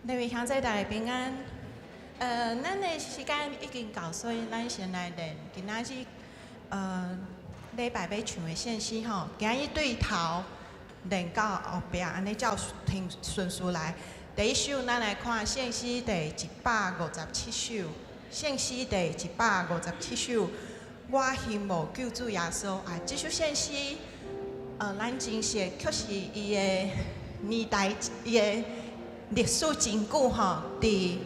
各位兄姊，大家平安。咱的時間已經到，所以咱先來練今仔日禮拜欲唱的聖詩吼。今日對頭練到後壁，按呢照聽順序來。第一首，咱來看聖詩第157首。聖詩第157首，我希望救主耶穌啊！這首聖詩，咱真熟，確實伊的年代，伊的歷史真久吼，佇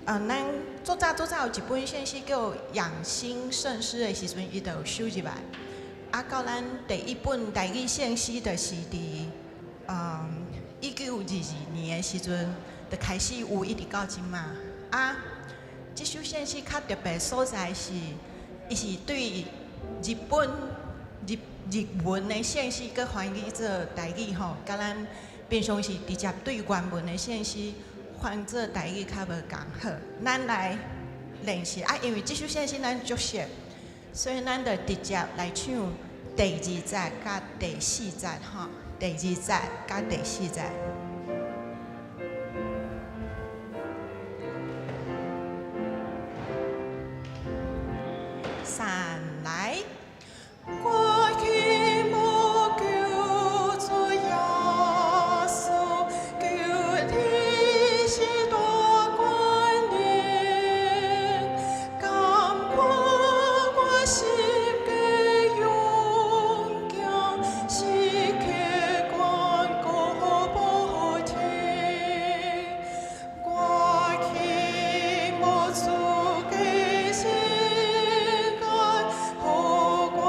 咱足早足早有一本聖詩叫《養心聖詩》的時陣，伊就有收入來。啊，到咱第一本台語聖詩，就是佇1922年的時陣，就開始有，一直到這馬。啊，這首聖詩較特別所在是，伊是對日本日日文的聖詩，閣翻譯做台語吼，佮咱平常時直接對原文的聖詩翻做台語較無仝。好，咱來練習啊，因為這首聖詩咱足熟，所以咱就直接來唱第二節佮第四節吼，第二節佮第四節。三來。我希望救主耶穌，求你是大觀念，感覺我心的勇敢，時刻關顧保天。我希望主的恩愛，予我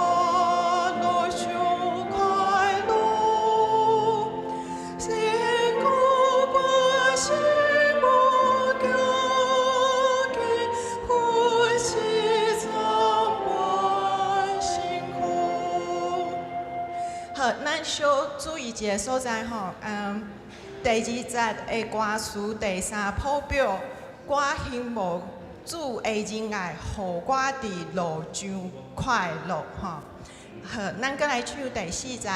路上快樂，勝過我心無驚驚，呼吸充滿幸福。好，咱小注意一个所在吼，第二節的歌詞第三譜表，我希望主的仁愛，予我佇路上快樂吼。好，咱閣來唱第四節。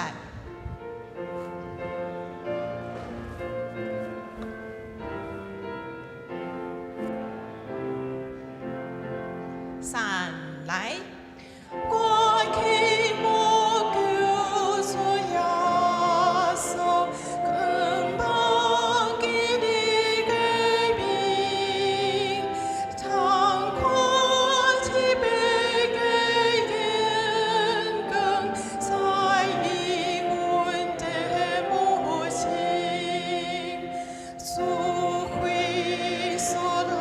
三來。我希望救主耶穌，懇望見你的面，常看慈悲的眼光，在意阮的母親，主非所落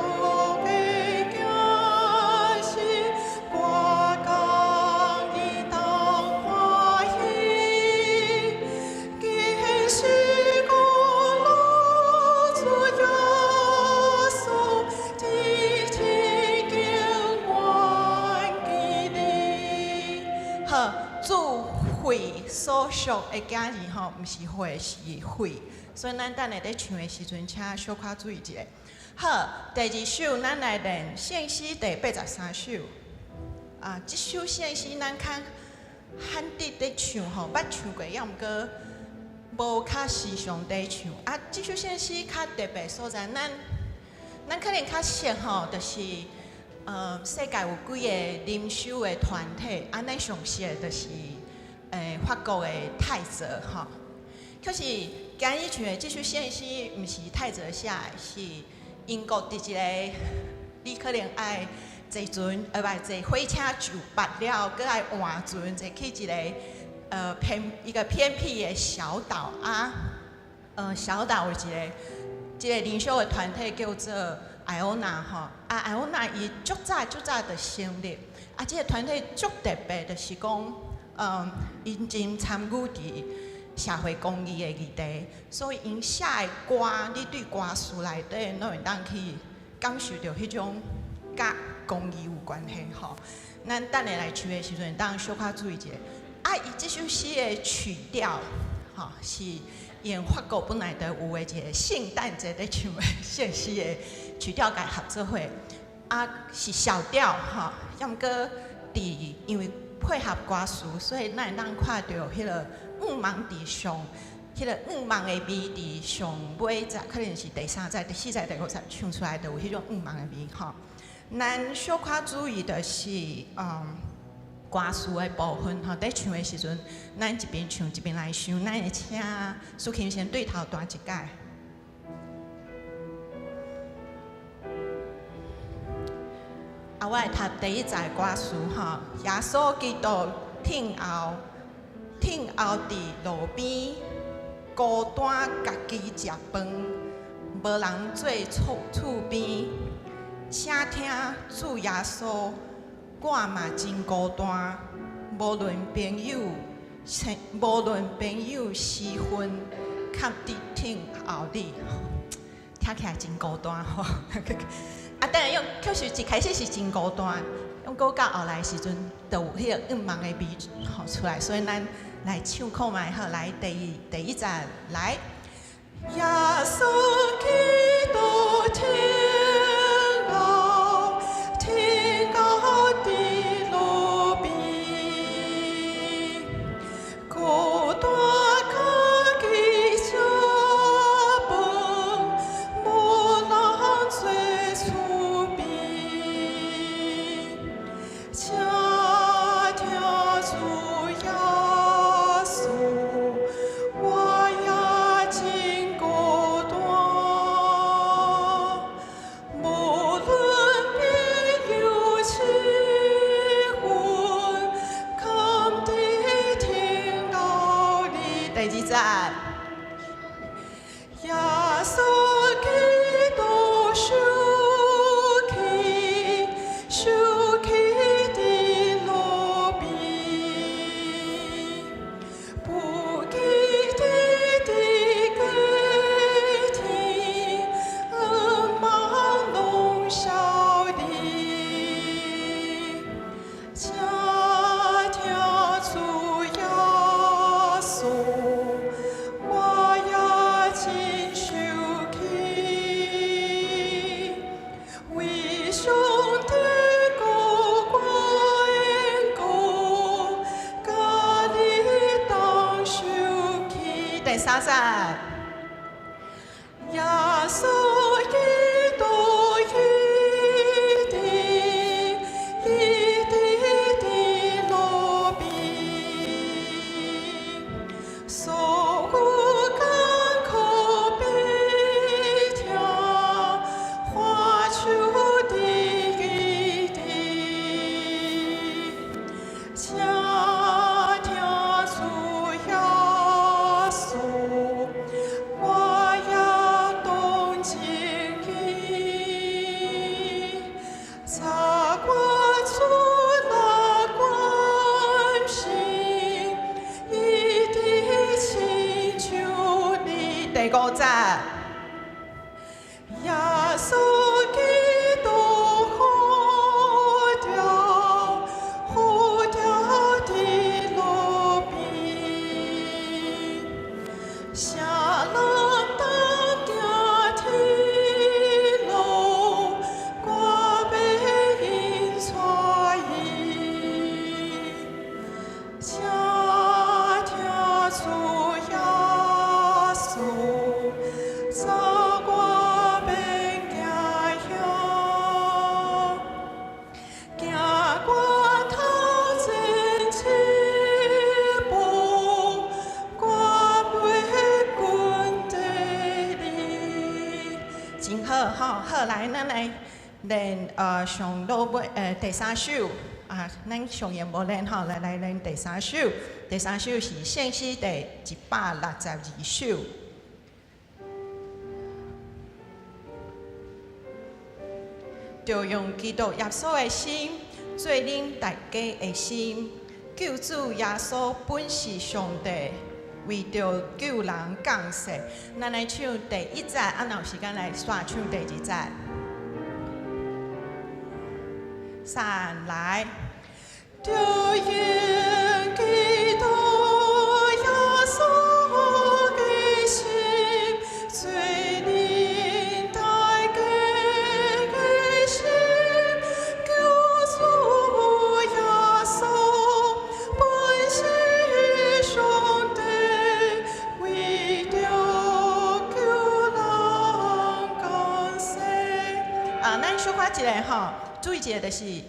的囝兒，我共伊同歡喜，見識過主耶穌，天天永遠記你。好，主惠所屬的囝兒吼，毋是會是惠，所以咱等下咧唱的時陣，請小可注意一下。好，第二首咱來練聖詩第83首。啊，這首聖詩咱較罕得咧唱吼，捌唱過，猶毋過無較時常咧唱。啊，這首聖詩較特別所在，咱可能較熟吼，就是世界有幾个靈修的團體，啊，咱上熟的就是法國的泰澤吼。可是今日唱的這首聖詩，毋是泰澤寫的，是英國佇一个你可能愛坐船，毋坐火車上捌了，閣愛換船，坐去一個一個偏僻的小島啊。小島有一個這个靈修的團體叫做艾歐娜吼。啊，艾歐娜伊足早足早就成立，啊，這个團體足特別，就是講，𪜶真參與佇社會公義的議題，所以𪜶寫的歌，你對歌詞內底攏會當去感受著彼種佮公義有關係吼。咱等下來唱的時陣，當小可注意一下。啊，伊這首詩的曲調，吼，是用法國本來就有的一个聖誕節咧唱的聖詩的曲調，共合做伙。啊，是小調吼，猶毋過佇因為配合歌詞，所以咱會當看著彼个五芒佇上彼彼个向望的味佇上尾節，可能是第三節、第四節、第五節唱出來，就有彼種向望的味吼。咱小可注意的是，歌詞的部分吼，佇唱的時陣，咱一邊唱一邊來想，咱會請蘇琴先對頭彈一擺。啊，我會讀第一節歌詞吼，耶穌基督聽候，聽候佇路邊，孤單家己食飯，無人做厝厝邊。請聽主耶穌，我嘛真孤單，無論朋友，無論朋友時分，較佇聽候你，聽起來真孤單吼。啊，當然用確實一開始是真孤單，用過到後來時陣，就有彼個向望的味吼出來，所以咱來唱看覓好，來第一節來。耶穌基督聽候，聽候佇路邊，孤單家己食飯，無人做厝邊。請聽主耶穌，我也真孤單，無論朋友時分，堪佇聽候你。第二節。耶穌基督受氣，受氣佇路邊，不記得佇過天，向望攏曉你。請聽主耶穌，我也真受氣，為上帝國緣故，佮你同受氣。第三節。耶穌基督一直一直佇路邊，所有艱苦悲痛，看手佇記得。請聽主耶穌，我也同情伊，早我出來關心，一直親像你。第五節。耶穌基督呼召，呼召佇路邊，啥人當行天路，我欲引帶伊。請聽主耶穌，早我免驚嚇，行我頭前一步，我欲跟綴你。真好吼，好來，咱來練上落尾第三首啊，咱上言無練吼，來練第三首。第三首是聖詩第162首。著用基督耶穌的心，做恁大家的心。救主耶穌本是上帝，為著救人降世。咱來唱第一節，啊，若有時間來煞唱第二節。三來。著用基督耶穌的心，做恁大家的心。救主耶穌本是上帝，為吼，注意一下就是，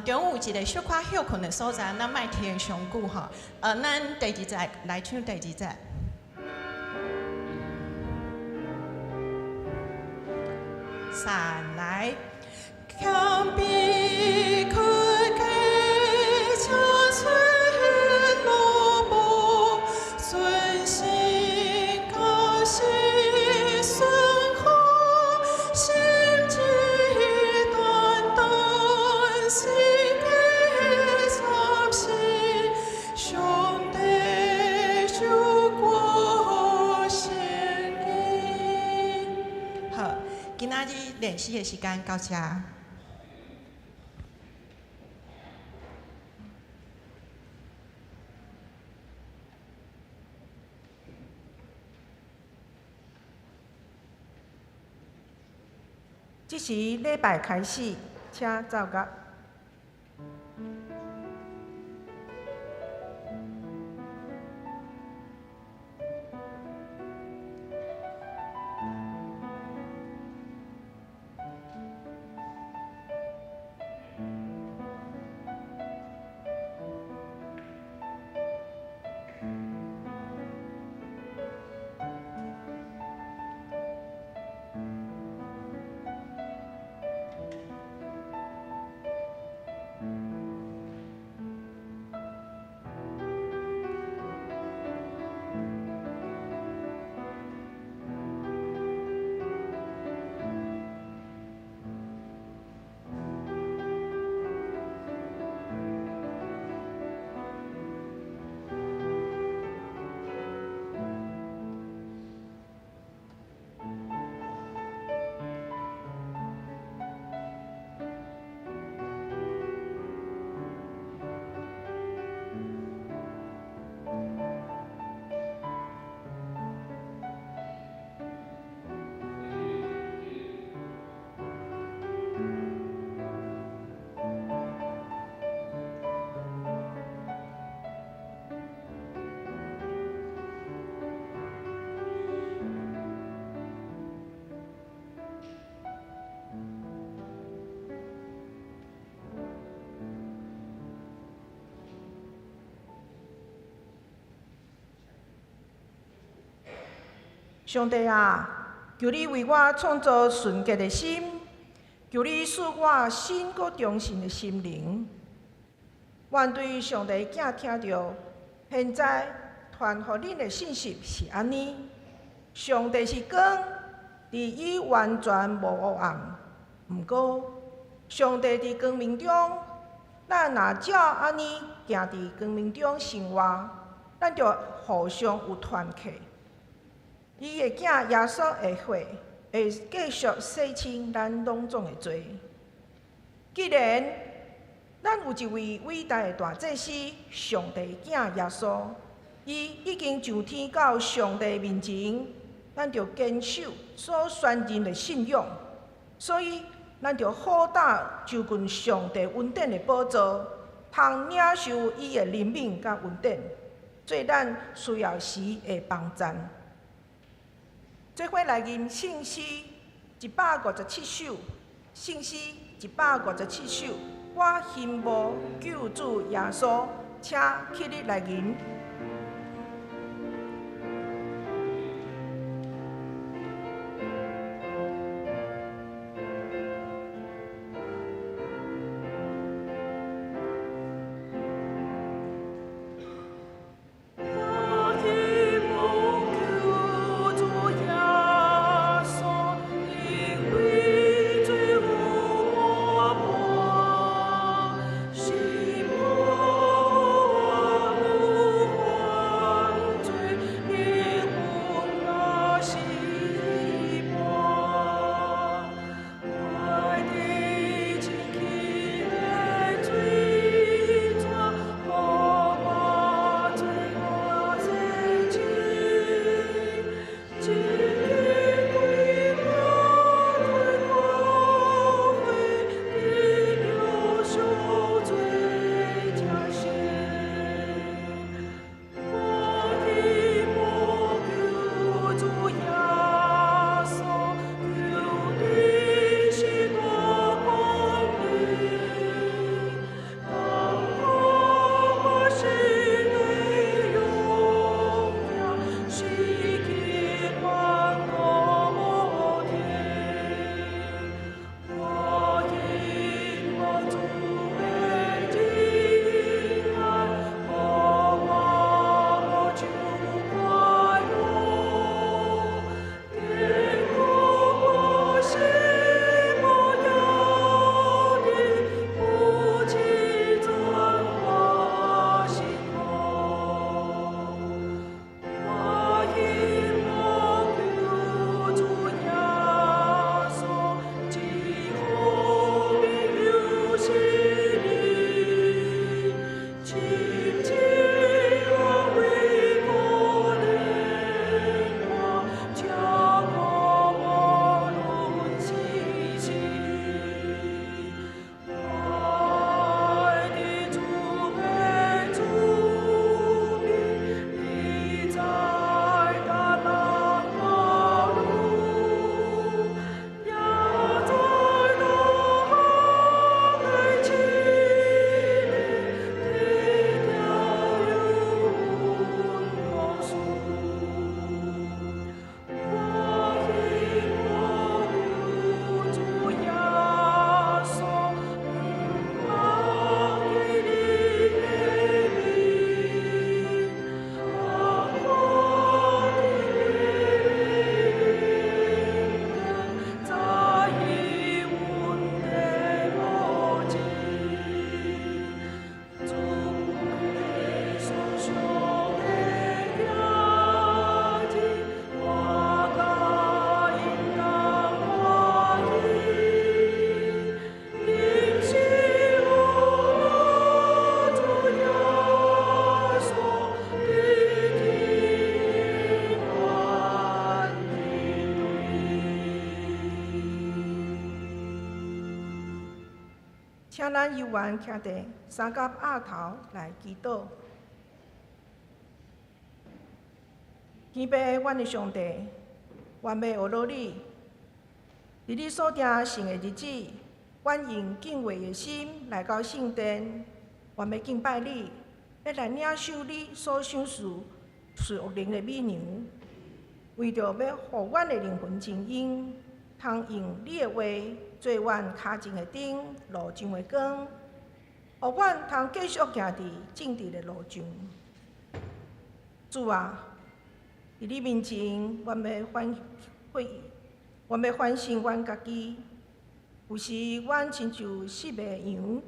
中午有一个小可歇睏的所在，咱莫停傷久吼。咱第二節來唱第二節。三來。謙卑屈膝，請吹蘿蔔，存心假心順服，心志單單，心計三心，上帝就過善意。好，今仔日練習的時間到這。這時禮拜開始，請奏樂。上帝啊，求你為我創造純潔的心，求你賜我新閣忠信的心靈。願對上帝囝聽著，現在傳予恁的信息是按呢：上帝是光，佇伊完全無黑暗。毋過，上帝佇光明中，咱若照按呢行佇光明中生活，咱就互相有團契。伊的囝耶穌的血會繼續洗清咱攏總的罪。既然咱有一位偉大的大祭司，上帝囝耶穌，伊已經上天到上帝面前，咱著堅守所宣認的信仰。所以，咱著好膽就近上帝恩典的寶座，通領受伊的憐憫佮恩典，做咱需要時的幫贊。做伙來吟聖詩157首，聖詩157首，我欣慕救主耶穌，請起立來吟。我欣慕救主耶穌，因為罪有我伴，心無我無請咱猶原徛佇三角額頭來祈禱。天父，阮的上帝，阮欲學落你，佇你所定成的日子，阮用敬畏的心來到聖殿，阮欲敬拜你，欲來領受你所賞賜屬靈的美糧，為著欲予阮的靈魂精英，通用你的話做阮跤前的燈，路上的光，予阮通繼續行佇正直的路上。主啊，佇你面前，阮欲反悔，阮欲反省阮家己。有時阮親像失的羊，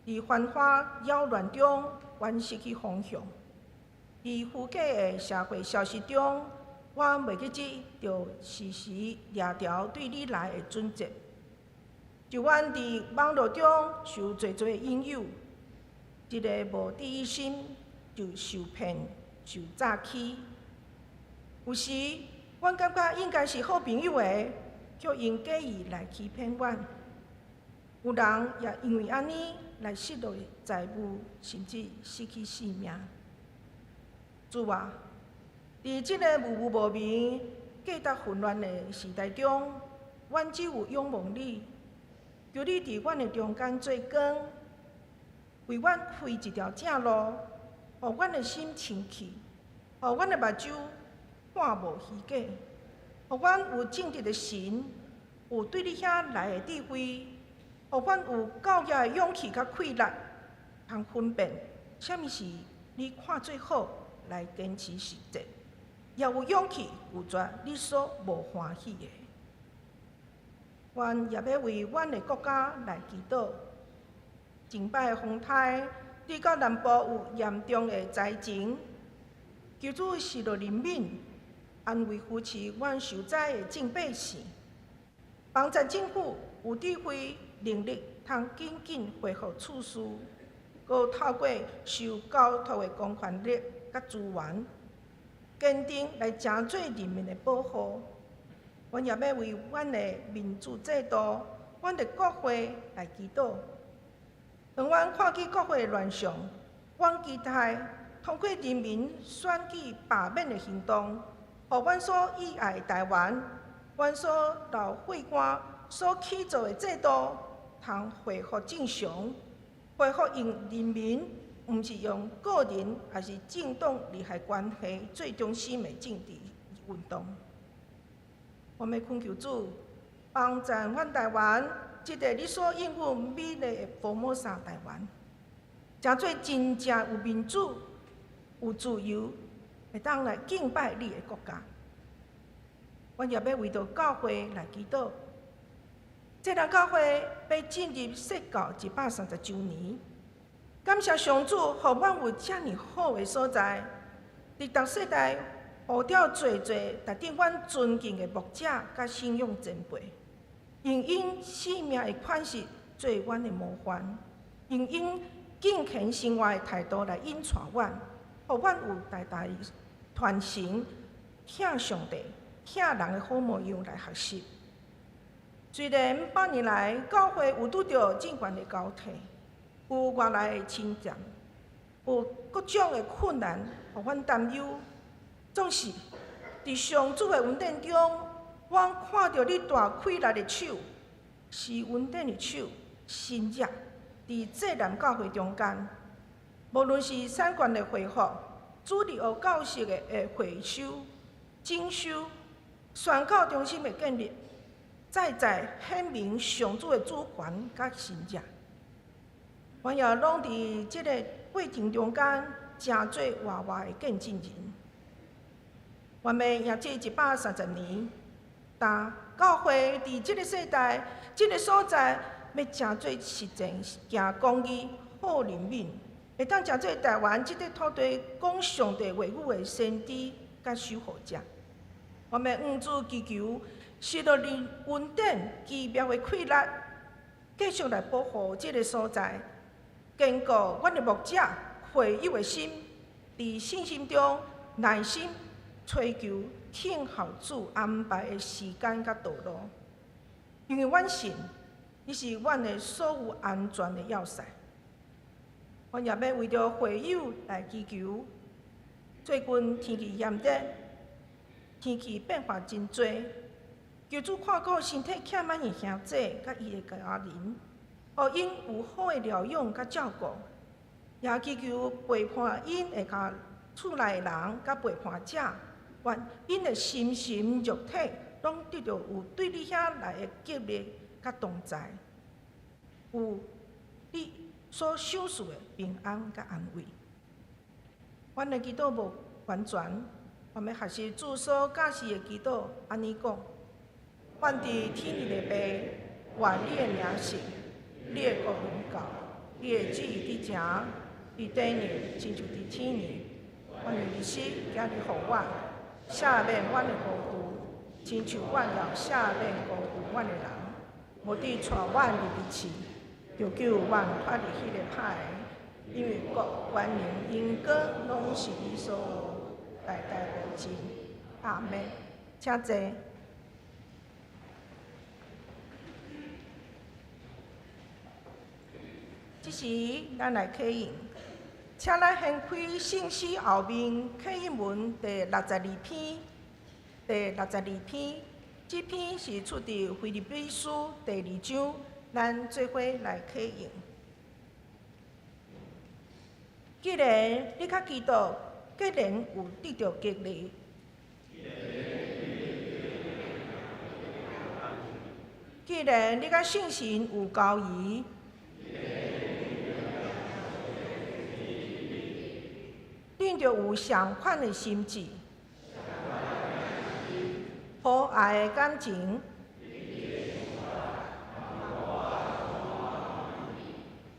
佇繁華擾亂中，阮失去方向；佇虛假的社會消息中，阮袂記得著時時掠牢對你來的準則。就阮佇網路中受濟濟引誘，一个無注意心就受騙、受詐欺。有時，阮感覺應該是好朋友的，卻用假意來欺騙阮。有人也因為按呢來失落財物，甚至失去性命。主啊，佇這个霧霧無明、價值混亂的時代中，阮只有仰望你，求你佇阮的中間做光，為阮開一條正路，予阮的心清氣，予阮的目睭看無虛假，予阮有正直的神，有對你遐來的智慧，予阮有夠額的勇氣佮氣力，通分辨啥物是你看做好來堅持實踐，也有勇氣拒絕你所無歡喜的。阮也欲為阮的國家來祈禱。前擺的風颱，對到南部有嚴重的災情，求主施予憐憫，安慰扶持阮受災的眾百姓，幫助政府有智慧能力，通緊緊恢復秩序，閣透過受交託的公權力佮資源，堅定來成做人民的保護。阮也欲為阮的民主制度、阮的國會來祈禱。當阮看見國會的亂象，阮期待通過人民選舉罷免的行動，予阮所熱愛的台灣，阮所流血汗所起造的制度，通恢復正常，恢復用人民，毋是用個人抑是政黨利害關係做中心的政治運動。我欲懇求主幫贊阮台灣，這个你所應許美麗的福摩沙台灣，成做真正有民主、有自由，會當來敬拜你的國家。阮也欲為著教會來祈禱。這間教會欲進入設教130週年，感謝上主，予阮有遮爾好的所在，佇逐世代呼召濟濟值得阮尊敬的牧者佮信仰前輩，用𪜶生命的款式做阮的模範，用𪜶敬虔生活的態度來引帶阮，予阮有代代傳承疼上帝、疼人的好模樣來學習。雖然百年來教會有拄著政權的交替，有外來的侵佔，有各種的困難，予阮擔憂。總是佇上主的恩典中，阮看著你大氣力的手，施恩典的手，伸展佇濟南教會中間。無論是產權的恢復、主日學教室的回收、整修、宣教中心的建立，再再顯明上主的主權佮神蹟。阮也攏佇這个過程中間，成做活活的見證人。願欲迎這130年，但教會佇這个世代、這个所在，欲成做實踐行公義、好憐憫，會當成做台灣這塊土地講上帝話語的先知佮守護者。我欲向主祈求，施予恩典奇妙的氣力，繼續來保護這个所在，堅固阮的牧者會友的心，佇信心中耐心追求聽候主安排的時間佮道路，因為阮信你是阮的所有安全的要塞。阮也欲為著會友來祈求。最近天氣炎熱，天氣變化真濟，求主看顧身體欠滿的兄姊佮伊的家人，予𪜶有好的療養佮照顧。也祈求陪伴𪜶的家厝內的人佮陪伴者，願𪜶的心神肉體攏得著有對你遐來的激勵佮同在，有你所賞賜的平安佮安慰。阮的祈禱無完全，我欲學習主所教示的祈禱，按呢講：阮佇天裡的父，願你的名聖，你的國臨到，你的旨意佇井，佇地呢，親像佇天呢。阮的日食今日予阮，赦免阮的過錯，親像阮也赦免辜負阮的人，無得帶阮入去試，著救阮脫離彼个歹的。因為國、權能、榮光，攏是你所有，代代無盡。阿們。請坐。這時，咱來啟應，請咱掀開聖詩後面啟應文第六十二篇，第六十二篇，這篇是出佇腓立比書第二章，咱做伙來啟應。既然你佮基督結連有得著激勵，既然你佮聖神有交誼，恁著有相款的心志，和愛的感情，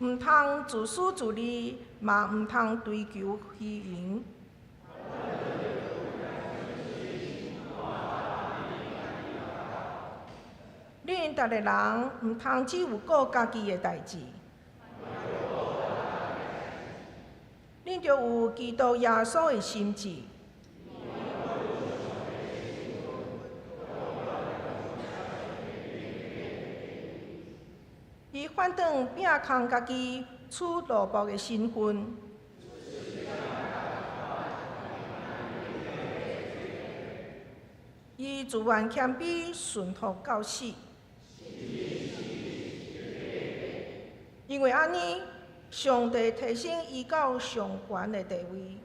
毋通自私自利，嘛毋通追求虛榮。恁逐个人毋通只有顧家己的代誌，恁著有基督耶穌的心志。伊反轉摒空家己，取奴僕的身份。伊自願謙卑，順服到死。因為按呢，上帝提升伊到上懸的地位。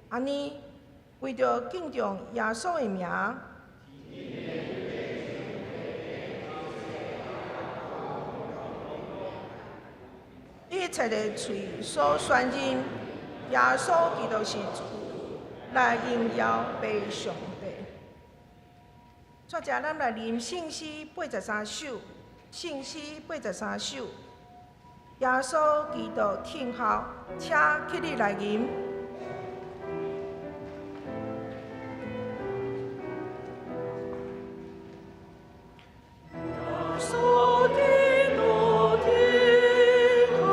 按呢，為著敬重耶穌的名，一切的喙所宣認耶穌基督是主，來榮耀父上帝。煞者，咱來念聖詩八十三首，聖詩八十三首，耶穌基督聽候，請起立來吟。耶穌基督聽候，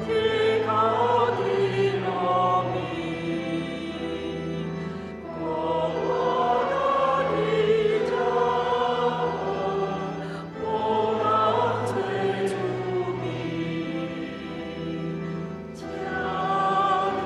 聽候的羅密，國國的教我當最出名，將你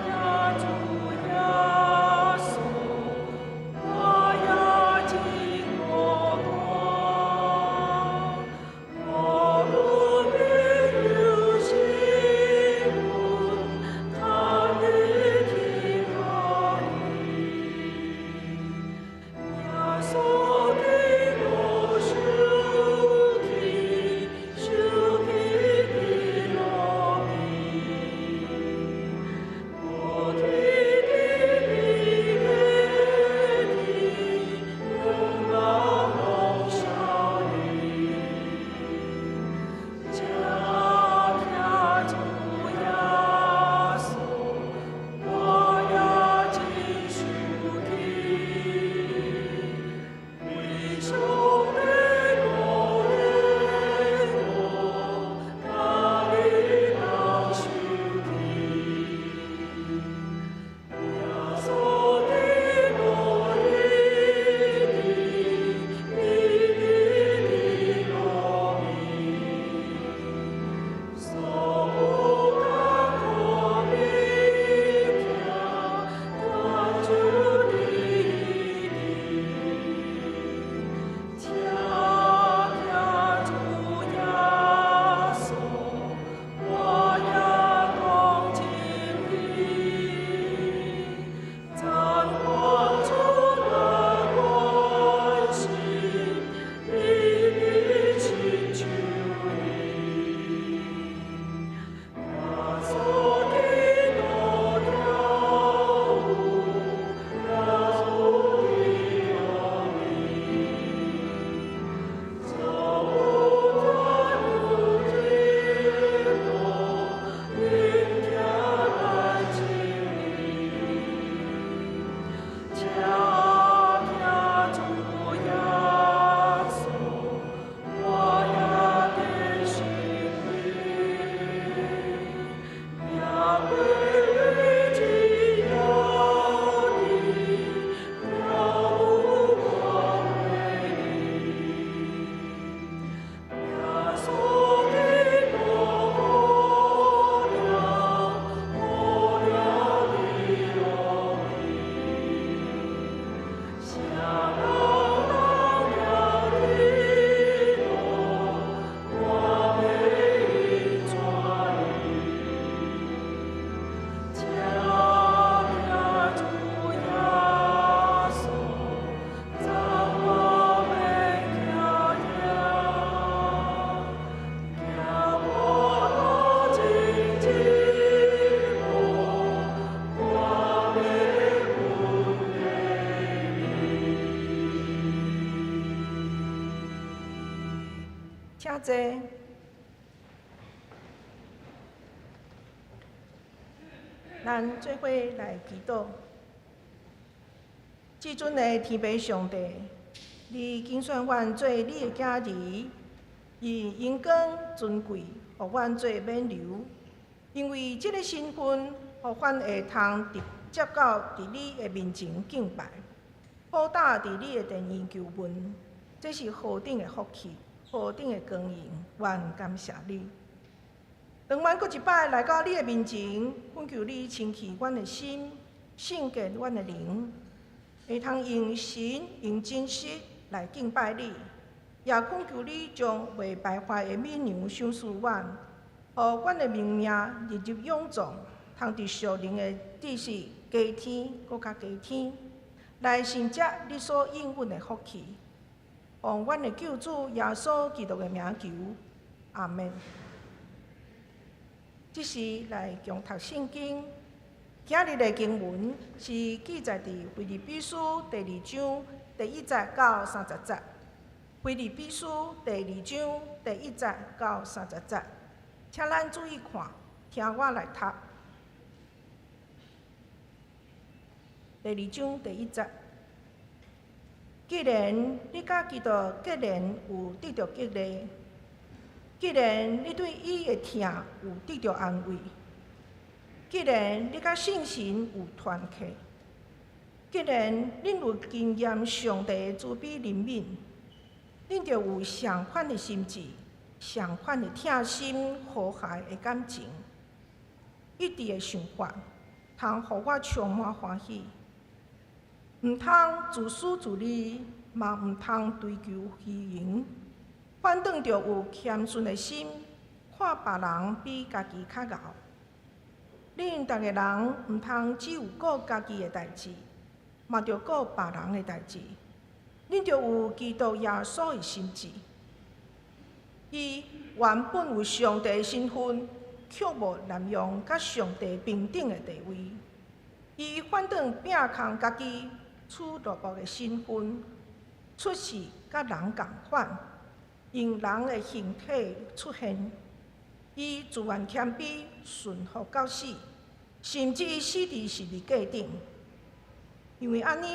坐。咱做伙來祈禱。至尊的天父上帝，你揀選阮做你的囝兒，以榮光尊貴，予阮做冕旒。因為這个身份，予阮會通直接到佇你的面前敬拜，好膽佇你的殿院求問，這是何等的福氣，何等的光榮，阮感謝你。當阮閣一擺來到你的面前，懇求你清去阮的心，聖潔阮的靈，會通用神用真實來敬拜你，也懇求你將袂敗壞的冕旒賞賜阮，予阮的命命日日勇壯，通佇屬靈的知識加添，閣較加添，來承接你所應允的福氣。奉阮的救主耶穌基督的名求，阿們。這時來共讀聖經，今日的經文是記載佇腓立比書第二章第一節到30節。腓立比書第二章第一節到30節，請咱注意看，聽我來讀。第二章第一節，既然你佮基督結連有得著激勵，既然你對伊的疼有得著安慰，既然你佮聖神有團契，既然恁有經驗上帝的慈悲憐憫，恁就有相款的心志、相款的疼心、和諧的感情，一致的想法，通予我充滿歡喜。毋通自私自利，嘛毋通追求虛榮。反轉著有謙遜的心，看別人比家己較𠢕。恁逐个人毋通只有顧家己的代誌，嘛著顧別人的代誌。恁著有基督耶穌的心志。伊原本有上帝的身份，卻無濫用佮上帝平等的地位。伊反轉摒空家己，取奴僕的身份，出世佮人仝款，用人的形體出現。伊自願謙卑，順服到死，甚至死佇十字架頂。因為按呢，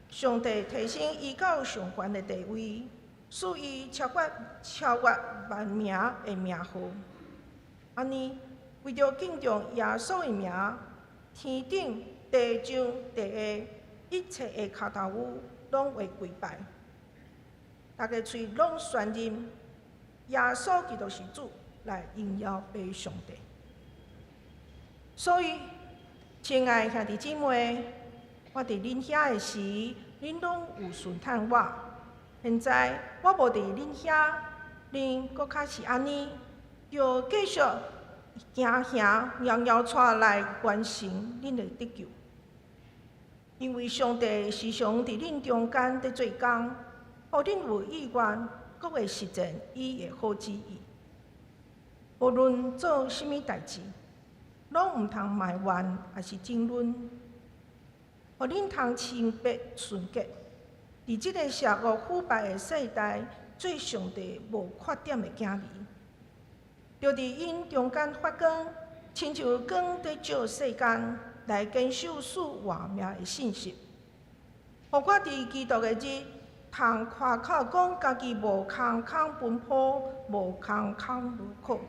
上帝提升伊到上懸的地位，賜伊超越萬名的名號。按呢，為著敬重耶穌的名，天頂、地上、地下一切的跤頭趺攏會跪拜，逐个喙攏宣認耶穌基督是主，來榮耀父上帝。所以，親愛兄弟姊妹，我佇恁遐的時，恁攏有順趁我。現在我無佇恁遐，恁閣較是按呢，著繼續行行搖搖掣來完成恁的得救。因為上帝時常佇恁中間佇做工，予恁有意願，閣會實踐伊的好旨意。無論做啥物代誌，攏毋通埋怨，抑是爭論，予恁通清白純潔，佇這个邪惡腐敗的世代，做上帝無缺點的囝兒，著佇𪜶中間發光，親像光佇照世間，來堅守賜活命的信實。予我佇基督的日，通誇口講家己無空空奔波，無空空勞苦。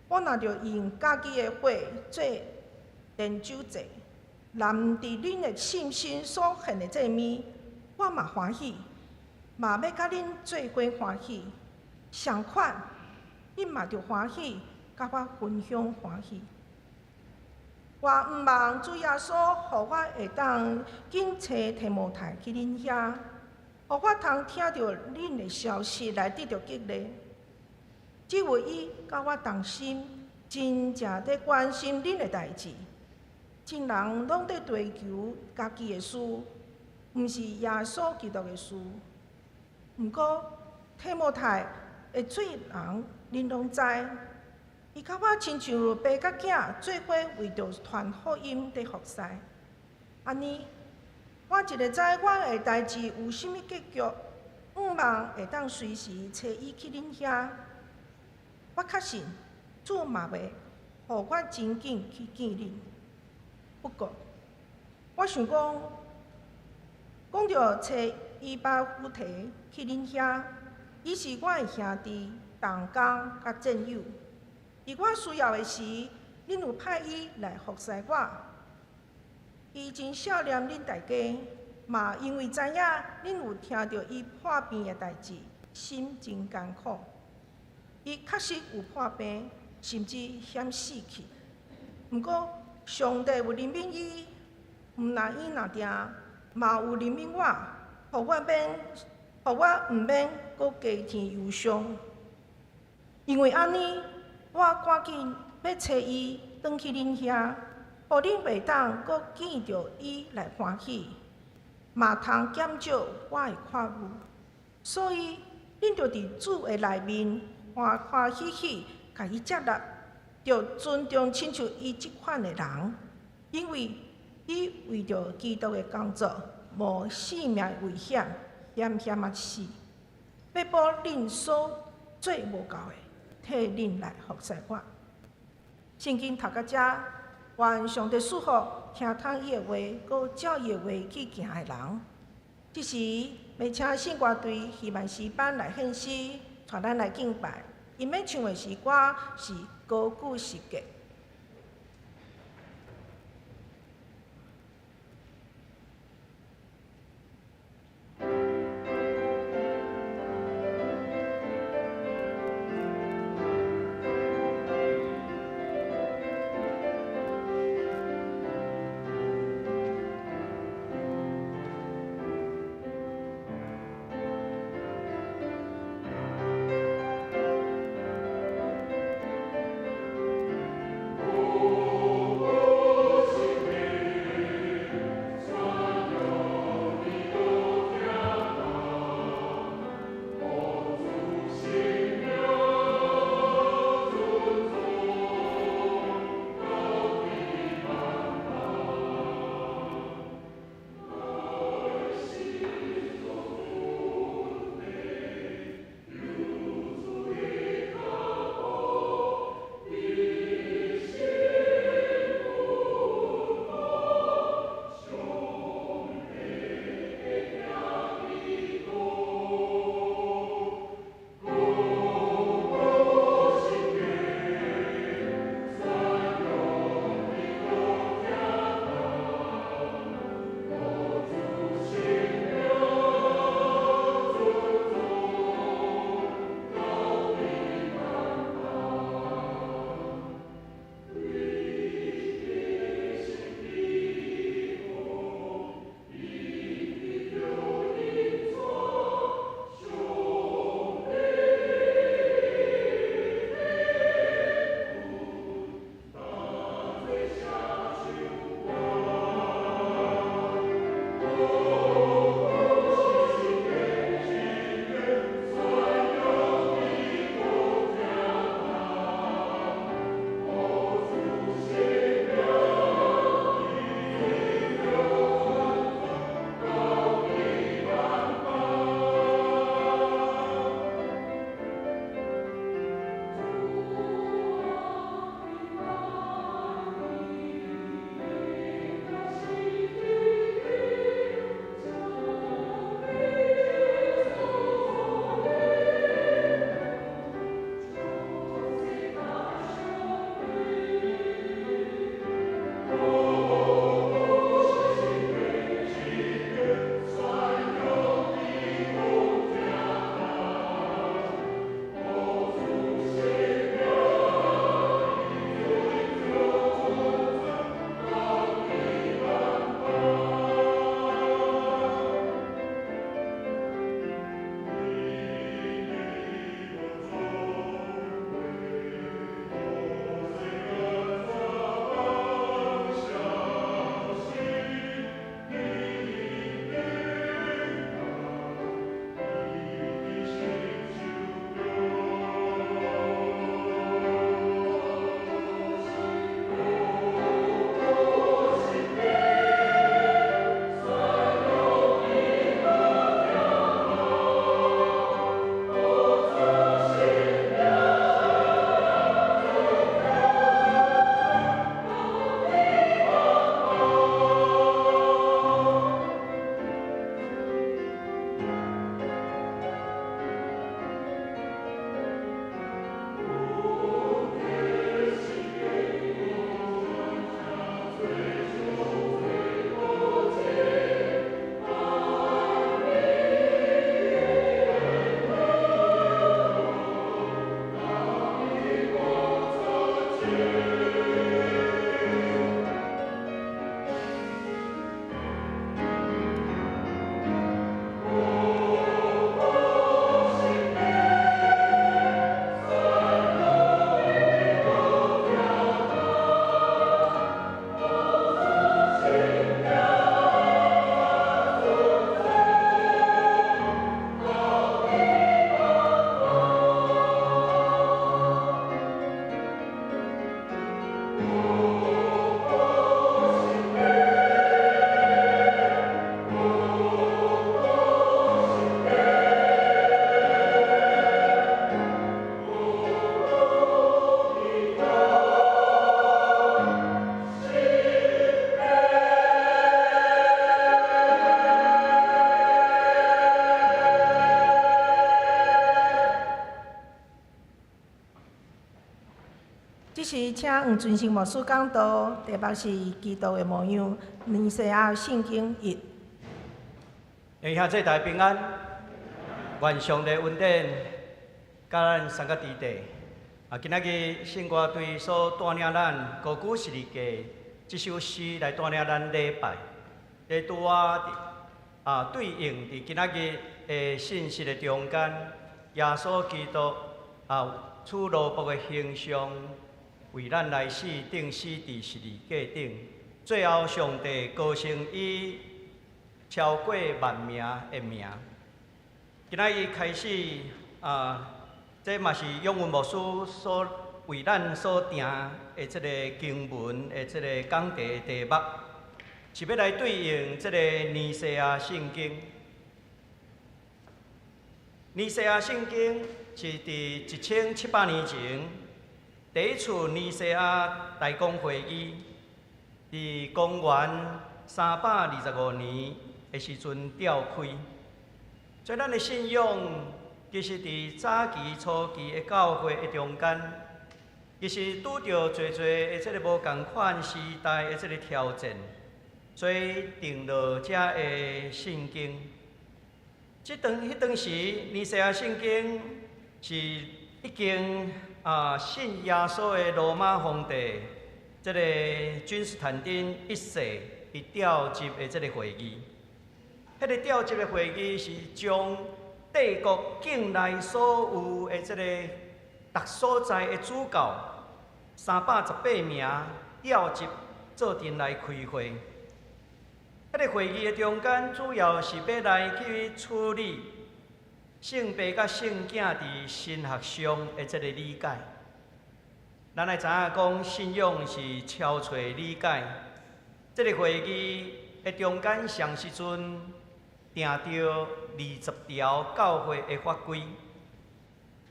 我若著用家己的血做奠酒祭，淋佇恁的信心所獻的祭物，我嘛歡喜，嘛欲佮恁做伙歡喜。相款，恁嘛著歡喜，佮我分享歡喜。我毋望主耶穌予我會當緊揣提摩太去恁遐，予我通聽著恁的消息來得著激勵。只有伊佮我同心，真正佇關心恁的代誌。眾人攏佇追求家己的事，毋是耶穌基督的事。毋過提摩太的做人，恁攏知。伊佮我親像爸佮囝做伙為著傳福音佇服侍。按呢，我一个知我的代誌有啥物結局，毋向望會當隨時揣伊去恁遐。我確信主嘛會予我真緊去見恁。不過，我想講，講著揣以巴弗提去恁遐，伊是我的兄弟、同工佮戰友。佇我需要的時，恁有派伊來服侍我。伊真想念恁大家，嘛因為知影恁有聽著伊破病的代誌，心真艱苦。伊確實有破病，甚至險死去。毋過上帝有憐憫伊，毋但伊若定，嘛有憐憫我，予我毋免閣加添憂傷。因為按呢，我趕緊欲揣伊轉去恁遐，予恁會當閣見著伊來歡喜，嘛通減少我的闊慮。所以，恁著佇主的內面歡歡喜喜，共伊接納，著尊重親像伊這款的人，因為伊為著基督的工作，冒性命的危險，險險仔死，欲補恁所做無夠的，替恁來服侍我。聖經讀到遮，願上帝賜福聽通伊的話，閣照伊的話去行的人。這時，欲請聖歌隊希望詩班來獻詩，帶咱來敬拜。𪜶欲唱的詩歌是《高舉十架》。這時，請黃尊生牧師講道，題目是《基督的模樣》，尼西亞聖經一。兄弟大家平安，願上帝恩典，佮咱三个弟弟。啊，今仔日聖歌隊所帶領咱高舉十字架這首詩來帶領咱禮拜，這拄仔啊對應佇今仔日的信息的中間，耶穌基督啊，取奴僕的形象，為咱來死，釘死佇十字架頂。最後，上帝高升伊超過萬名的名。今仔日開始啊，這嘛是永文牧師所為咱所訂的這個經文的這個講題的題目，是欲來對應這個尼西亞聖經。尼西亞聖經是佇1700年前第一次尼西亞大公會議，佇公元325年的時陣召開。所以咱的信仰，其實佇早期初期的教會的中間，其實拄著濟濟的這个無仝款時代的這个挑戰，所以定落遮的聖經。這當彼當時，尼西亞聖經是已經信耶穌的羅馬皇帝，這个君士坦丁一世伊召集的這个會議。彼个召集的會議是將帝國境內所有的這个逐所在的主教318名召集做陣來開會。彼个會議的中間，主要是欲來去處理聖父佮聖囝佇神學上的這个理解。咱愛知影講，信仰是超出理解。這个會議的中間，啥時陣定著20條教會的法規。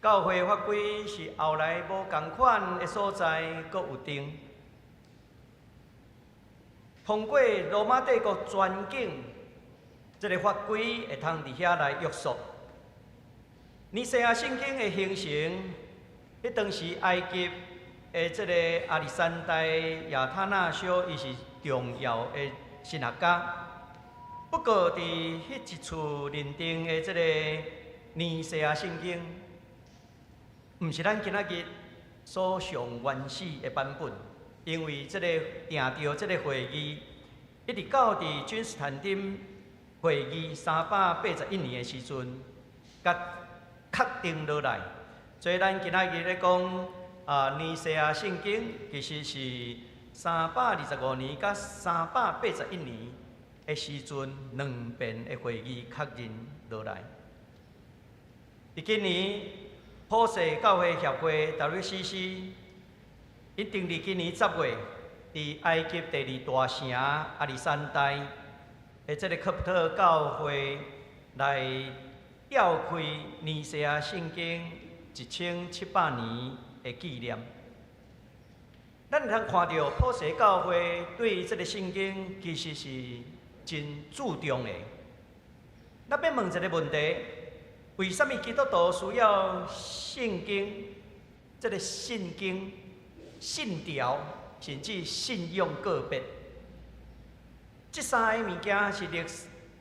教會法規是後來無仝款的所在，閣有定。通過羅馬帝國全境，這个法規會通佇遐來約束。尼西亞聖經的形成，彼當時埃及的這个亞歷山大亞他那修，伊是重要的神學家。不過，佇彼一次認定的這个尼西亞聖經，毋是咱今仔日所上原始的版本，因為這个定著這个會議，一直到佇君士坦丁會議381年的時陣，佮確定落來。所以咱今仔日咧講啊，尼西亞聖經其實是325年佮381年的時陣，兩遍的會議確認落來。佇今年普世教會協會 WCC，𪜶定佇今年10月，佇埃及第二大城亞歷山大的這个科普特教會來召開尼西亞聖經1700年的紀念。咱會通看著普世教會對這个聖經其實是真注重的。咱欲問一个問題：為啥物基督徒需要聖經？這个信經、信條，甚至信仰告白，這三个物件是歷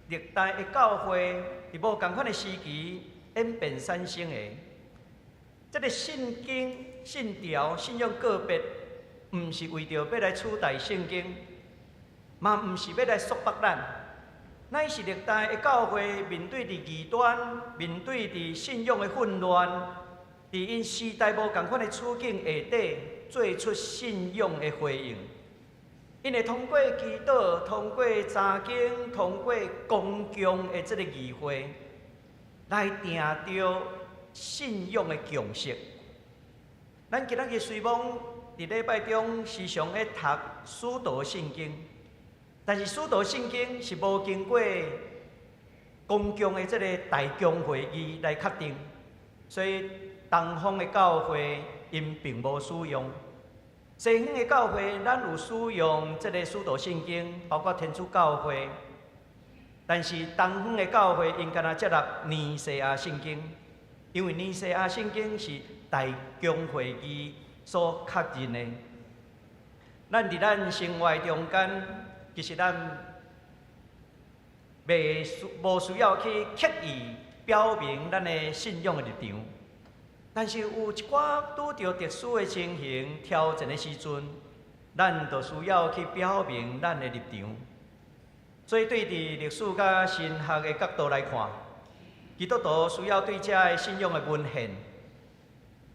歷代的教會佇無仝款的時期演變產生的。這个信經、信條、信仰告白，毋是為著欲來取代聖經，嘛毋是欲來束縛咱，乃是歷代的教會面對佇異端，面對佇信仰的混亂，佇𪜶時代無仝款的處境下底，做出信仰的回應。𪜶會通過祈禱、通過查經、通過公共的這个議會，來定著信仰的共識。咱今仔日雖罔佇禮拜中時常咧讀使徒信經，但是使徒信經是無經過公共的這个大公會議來確定，所以東方的教會𪜶並無使用。西方的教會，咱有使用這个使徒信經，包括天主教會。但是東方的教會𪜶敢若接納尼西亞聖經，因為尼西亞聖經是大公會議所確認的。咱佇咱生活中間，其實咱袂需無需要去刻意表明咱的信仰的立場。但是有一寡拄著特殊的情形挑戰的時陣，咱就需要去表明咱的立場。所以對佇歷史佮神學的角度來看，基督徒需要對這个信仰的文獻，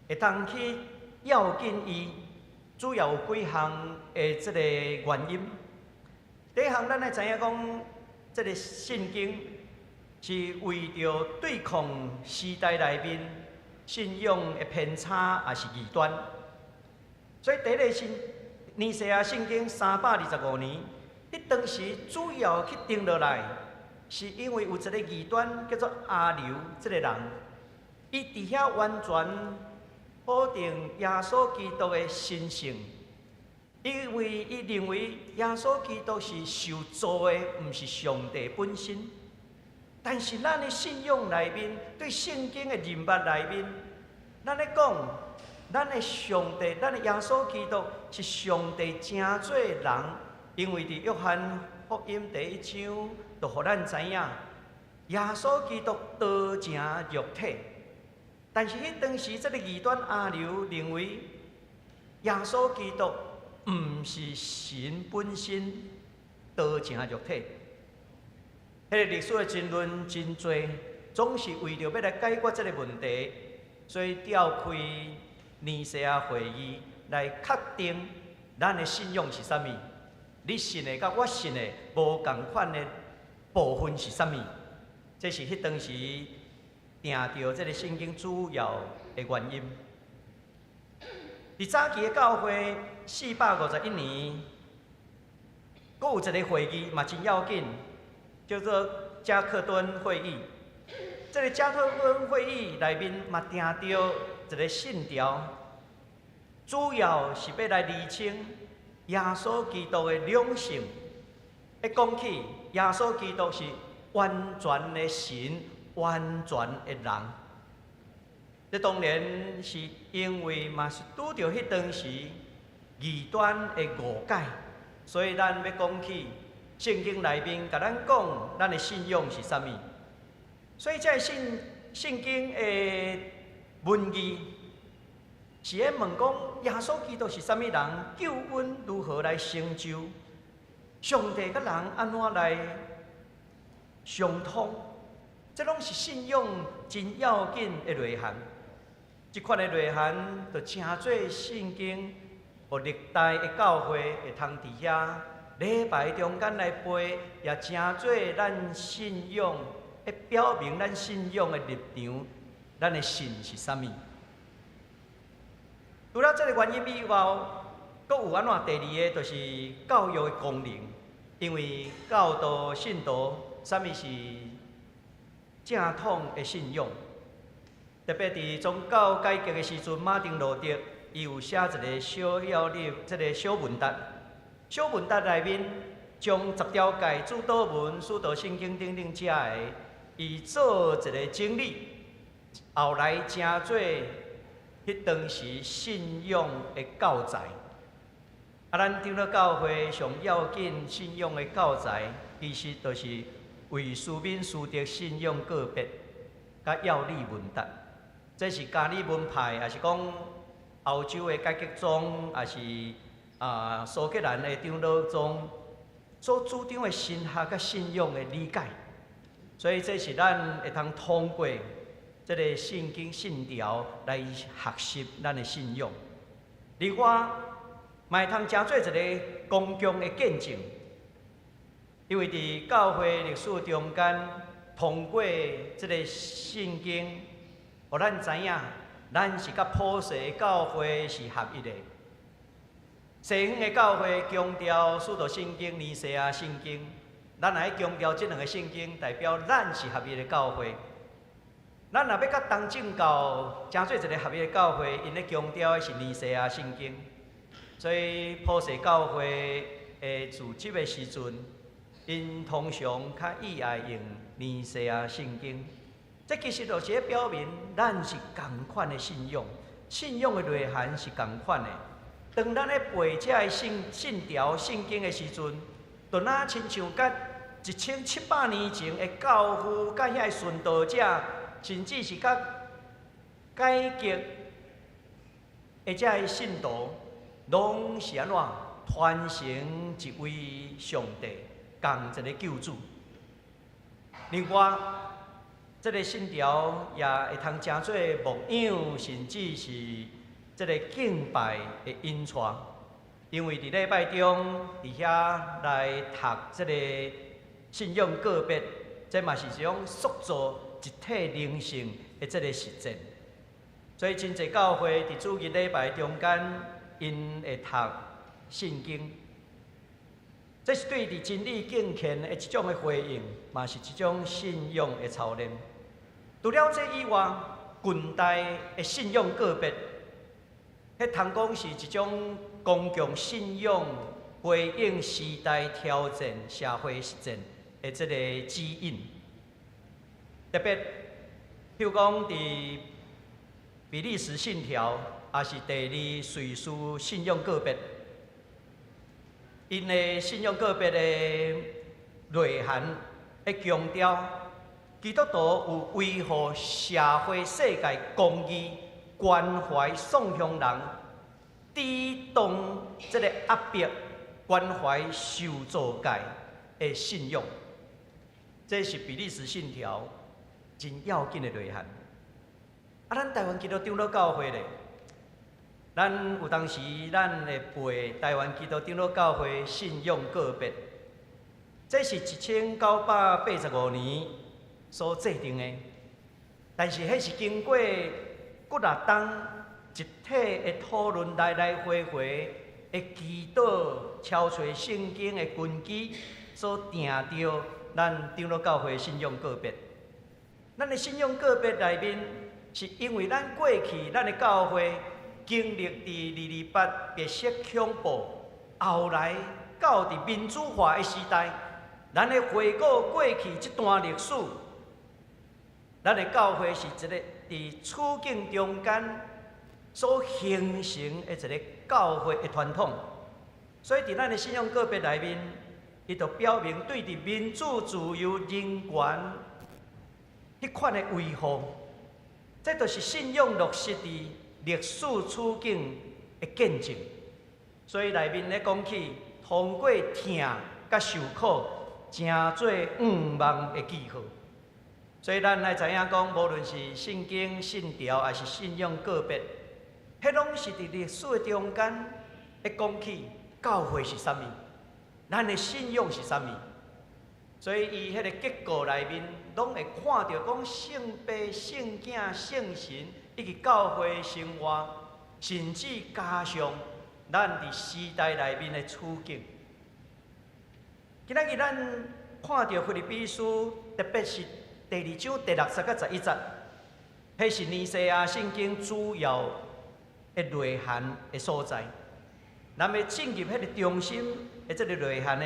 會當去要緊伊，主要有幾項的這个原因。第一項，咱愛知影講，這个聖經是為著對抗時代內面信仰的偏差，抑是異端。所以第一个是尼西亞聖經325年，彼當時主要去定落來，是因為有一個異端叫做阿劉這个人，伊佇遐完全否定耶穌基督的神性，因為伊認為耶穌基督是受造的，毋是上帝本身。但是咱的信仰內面，對聖經的認捌內面，咱咧講，咱的上帝，咱的耶穌基督是上帝成做人，因為佇約翰福音第一章就予咱知影，耶穌基督道成肉體。但是彼當時這个異端阿劉認為，耶穌基督毋是神本身道成肉體。彼个歷史的爭論真濟，總是為著欲來解決這个問題，所以召開尼西亞會議來確定咱的信仰是啥物。你信的佮我信的無仝款的部分是啥物？這是彼當時定著這个聖經主要的原因。佇早期的教會451年，閣有一个會議嘛真要緊，叫做加克敦會議。這个加克敦會議內面嘛定著一个信條，主要是欲來釐清耶穌基督的兩性。一講起耶穌基督是完全的神，完全的人。這當然是因為嘛是拄著彼當時異端的誤解，所以咱欲講起聖經內面共咱講，咱的信仰是啥物。所以這个聖經的文字是咧問講耶穌基督是啥物人，救恩如何來成就，上帝佮人按怎來相通，這攏是信仰真要緊的內涵。這款的內涵，就成做聖經，予歷代的教會會通佇遐禮拜中間來背，也成做咱信仰，會表明咱信仰的立場，咱的信是啥物。除了這个原因以外，閣有按怎？第二个就是教育的功能，因為教導信徒啥物是正統的信仰。特別佇宗教改革的時陣，馬丁路德伊有寫一个小要理，這个小問答。小問答內面將十條誡、主禱文、使徒信經等等遮个，伊做一个整理，後來成做彼當時信仰的教材。啊，咱長老教會上要緊信仰的教材，其實就是威斯敏斯特信仰告白佮要理問答。這是加爾文派，抑是講歐洲的改革宗，抑是蘇格蘭的長老宗所主張的神學佮信仰的理解，所以這是咱會通通過這個聖經信條來學習咱的信仰。另外，嘛會通成做一個公共的見證，因為佇教會歷史中間，通過這個聖經，予咱知影，咱是佮普世教會是合一的。西方的教會強調使徒信經、尼西亞信經，咱若愛強調這兩个聖經，代表咱是合一的教會。咱若欲佮東正教成做一个合一的教會，𪜶咧強調的是尼西亞聖經。所以普世教會的組織的時陣，𪜶通常較喜愛用尼西亞聖經。這其實就是咧表明，咱是仝款的信仰，信仰的內涵是仝款的。當咱咧背這个信信條聖經的時陣，就若親像佮1700年前的教父、佮遐个殉道者，甚至是佮改革的這个信徒，攏是按怎傳承一位上帝，仝一个救主。另外，這个信條也會通成做牧養，甚至是這个敬拜的引帶，因為佇禮拜中佇遐來讀這个信仰告白，這嘛是一種塑造一體靈性的這个實踐。所以真濟教會佇主日禮拜中間，𪜶會讀聖經，這是對佇真理敬虔的一種的回應，嘛是一種信仰的操練。除了這以外，近代的信仰告白，彼通講是一種公共信仰回應時代挑戰、社會實踐的這个指引。特別，譬如講佇比利時信條，抑是第二瑞士信仰告白，𪜶的信仰告白的內涵，會強調基督徒有維護社會世界公義、關懷喪鄉人、抵擋這个壓迫、關懷受造界的信仰，這是比利時信條真要緊的內涵。啊，咱台灣基督長老教會咧，咱有當時咱會背台灣基督長老教會信仰告白，這是1985年所制定的，但是彼是經過幾若冬集體的討論，來來回回的祈禱、敲揣聖經的根基，所定著咱長老教會信仰告白。咱的信仰告白內面，是因為咱過去咱的教會經歷佇228白色恐怖，後來到佇民主化的時代，咱咧回顧過去這段歷史，咱的教會是一个佇處境中間所形成的一个教會的傳統。所以佇咱的信仰告白內面，伊就表明對佇民主、自由、人權彼款的維護，這就是信仰落實佇歷史處境的見證。所以內面咧講起，通過疼佮受苦，成做向望的記號。所以咱愛知影講，無論是聖經信條，抑是信仰告白，彼攏是佇歷史的中間，咧講起教會是啥物，咱的信仰是啥物。所以伊彼个結構內面，攏會看著講聖父、聖囝、聖神，以及教會生活，甚至加上咱佇時代內面的處境。今仔日咱看著腓立比書，特別是第二章第六節佮11節，彼是尼西亞聖經主要的內涵的所在。咱欲進入彼个中心的這个內涵的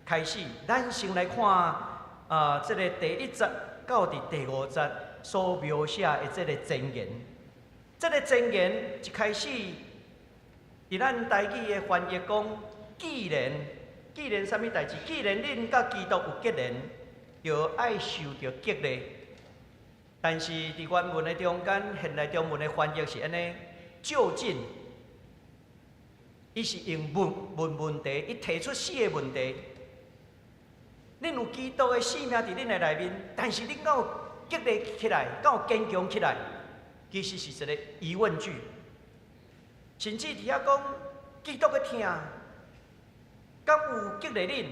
開始，咱先來看這个第一節到佇第五節所描寫的這个箴言。這个箴言一開始，佇咱台語的翻譯講，既然，既然啥物代誌？既然恁佮基督有結連，就愛受著激勵。但是佇原文的中間，現代中文的翻譯是按呢，就近。伊是用問問問題，伊提出四个問題。恁有基督的性命佇恁的內面，但是恁敢有激勵起來，敢有堅強起來？其實是一個疑問句。甚至佇遐講基督的疼，敢有激勵恁？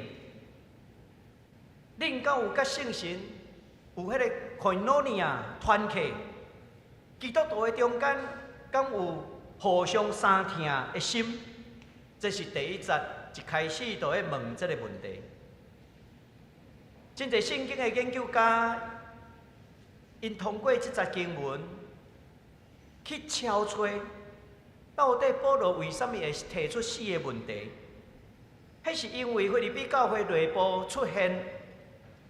恁敢有佮聖神有彼个 koinonia 團契？基督徒的中間敢有互相相疼的心？這是第一節一開始就咧問這个問題。真濟聖經的研究家，𪜶通過這節經文去敲揣，到底保羅為啥物會提出四个問題？彼是因為腓立比教會內部出現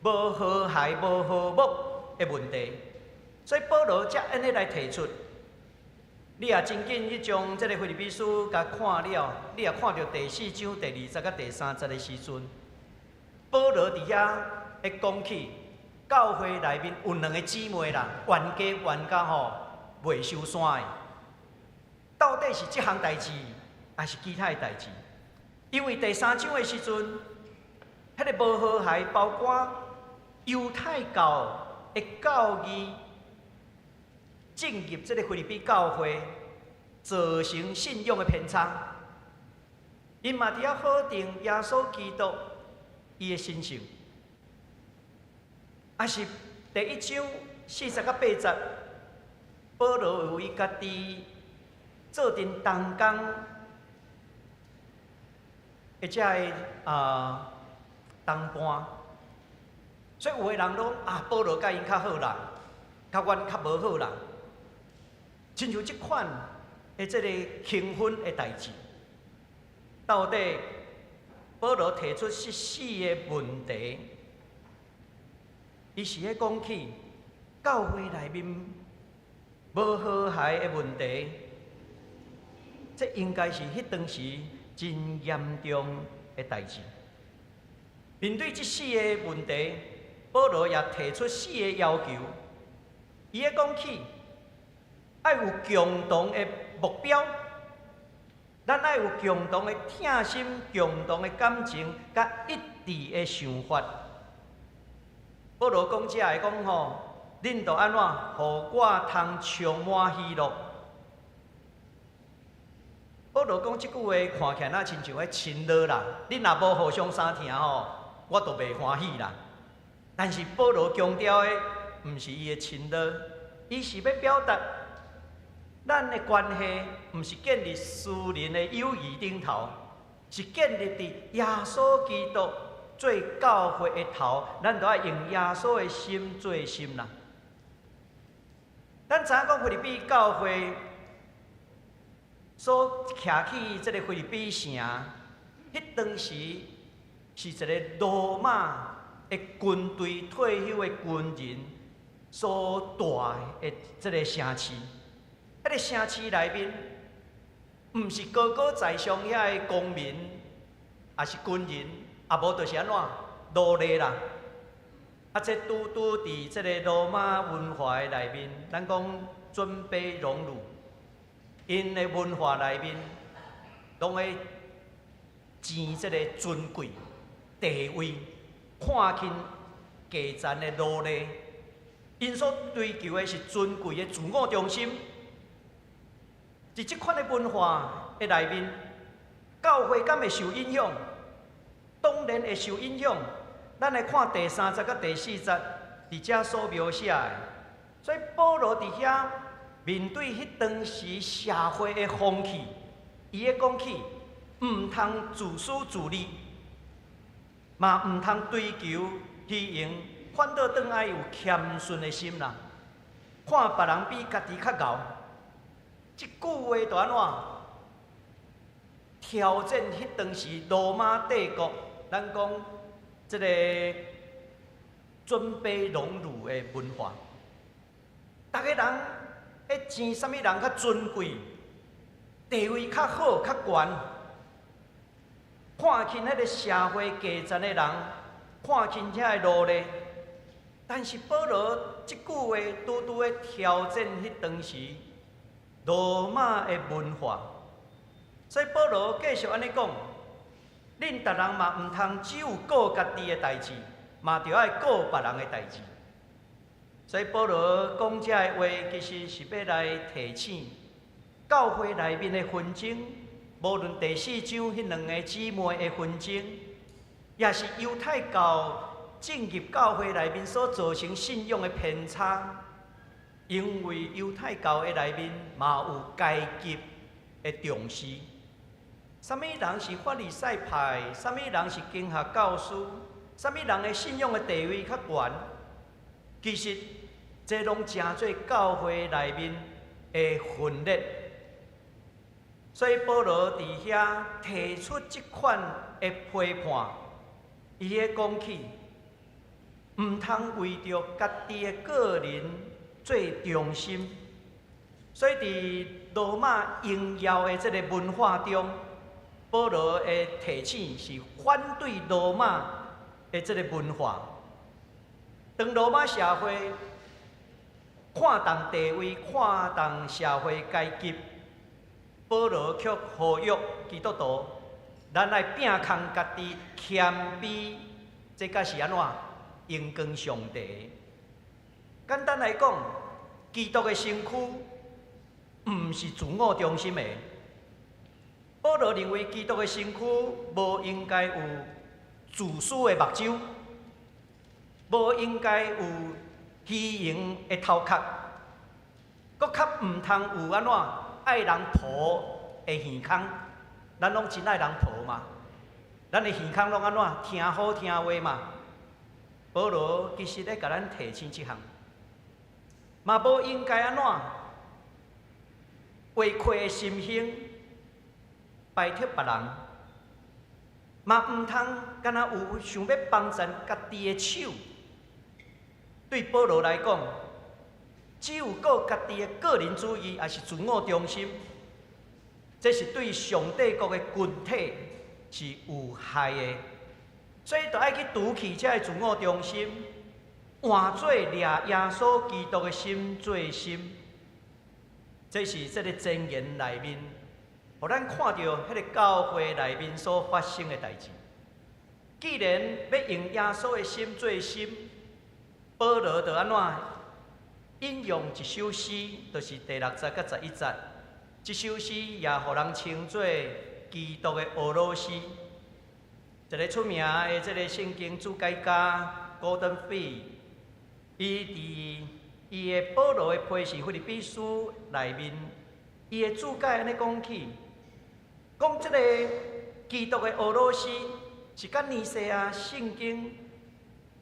無和諧、無和睦的問題，所以保羅才按呢來提出。你若真緊去將這个腓立比書共看了，你若看著第四章第二節佮第三節的時陣，保羅佇遐會講起教會內面有兩个姊妹啦，冤家冤甲吼袂收山的，到底是這項代誌，抑是其他的代誌？因為第三章的時陣，彼个無和諧包括猶太教的教義進入這个腓立比教會，造成信仰的偏差。𪜶嘛佇遐否定耶穌基督伊的神性，抑是第一章四節佮八節，保羅有伊家己做陣同工，的這个同伴，所以有的人攏啊，保羅佮𪜶較好啦，佮阮較無好啦，親像這款的這个興奮的代誌，到底保羅提出這四个問題，伊是咧講起教會內面無和諧的問題，這應該是彼當時真嚴重的代誌。面對這四个問題，保羅也提出四个要求。伊咧講起，愛有共同的目標，咱愛有共同的疼心、共同的感情，佮一致的想法。保羅講這个講吼，恁著按怎，予我通充滿喜樂。保羅講這句話，看起來若親像咧親熱啦。恁若無互相相疼吼，我就袂歡喜啦。但是保羅強調的，毋是伊的親熱，伊是欲表達，咱的關係毋是建立私人的友誼頂頭，是建立佇耶穌基督做教會的頭，咱著愛用耶穌的心做心啦。咱知影講腓立比教會所徛起這个腓立比城，彼當時是一个羅馬的軍隊退休的軍人所住的這个城市。彼个城市內面，毋是高高在上遐个公民，抑是軍人，啊無就是按怎奴隸啦。啊，這拄拄佇這个羅馬文化的內面，咱講尊卑榮辱，𪜶的文化內面，攏會爭這个尊貴地位，看輕低層的奴隸，𪜶所追求的是尊貴的自我中心。佇這款的文化的內面，教會敢會受影響？當然會受影響。咱來看第三節佮第四節，佇遮所描寫的。所以保羅佇遐面對彼當時社會的風氣，伊咧講起，毋通自私自利，嘛毋通追求虛榮，反倒轉愛有謙遜的心啦。看別人比家己較𠢕，這句話就按怎挑戰彼當時羅馬帝國，咱講這个尊卑榮辱的文化，逐个人咧爭啥物人較尊貴，地位較好、較懸，看輕彼个社會低層的人，看輕遐个奴隸。但是保羅這句話拄拄咧挑戰彼當時羅馬的文化，所以保保羅繼續按呢講，恁逐人嘛毋通只有顧家己的代誌，嘛著愛顧別人的代誌。所以保羅講這个話，其實是欲來提醒教會內面的紛爭，無論第四章彼兩个姊妹的紛爭，抑是猶太教進入教會內面所造成信仰的偏差，因為猶太教的內面嘛有階級的重視，啥物人是法利賽派，啥物人是經學教師，啥物人的信仰的地位較懸，其實這攏成做教會內面的分裂。所以保羅佇遐提出這款的批判，伊咧講起，毋通為著家己的個人做中心。所以佇羅馬榮耀的這个文化中，保羅的提醒是反對羅馬的這个文化。當羅馬社會看重地位、看重社會階級，保羅卻呼籲基督徒，咱愛摒空家己謙卑，這才是按怎榮光上帝。簡單來講，基督的身軀毋是自我中心的。保羅認為基督的身軀無應該有自私的目睭，無應該有虛榮的頭殼，閣較毋通有按怎愛人抱的耳孔。咱攏真愛人抱嘛，咱的耳孔攏按怎聽好聽話嘛。保羅其實咧共咱提醒這項，嘛無應該按怎穢虧的心胸排斥別人，嘛毋通敢若有想欲幫贊家己的手。對保羅來講，只有顧家己的個人主義，抑是自我中心，這是對上帝國的群體是有害的。所以，著愛去除去這个自我中心，換做掠耶穌基督的心做心。這是這个箴言內面，予咱看著彼个教會內面所發生的代誌。既然欲用耶穌的心做心，保羅就按怎引用一首詩，就是第六節佮11節。這首詩也予人稱做基督的俄羅斯。一个出名的這个聖經注解家 Gordon Fee，伊佇伊的保羅的批示腓立比書內面，伊的注解按呢講起，講這个基督的俄羅斯是佮尼西亞聖經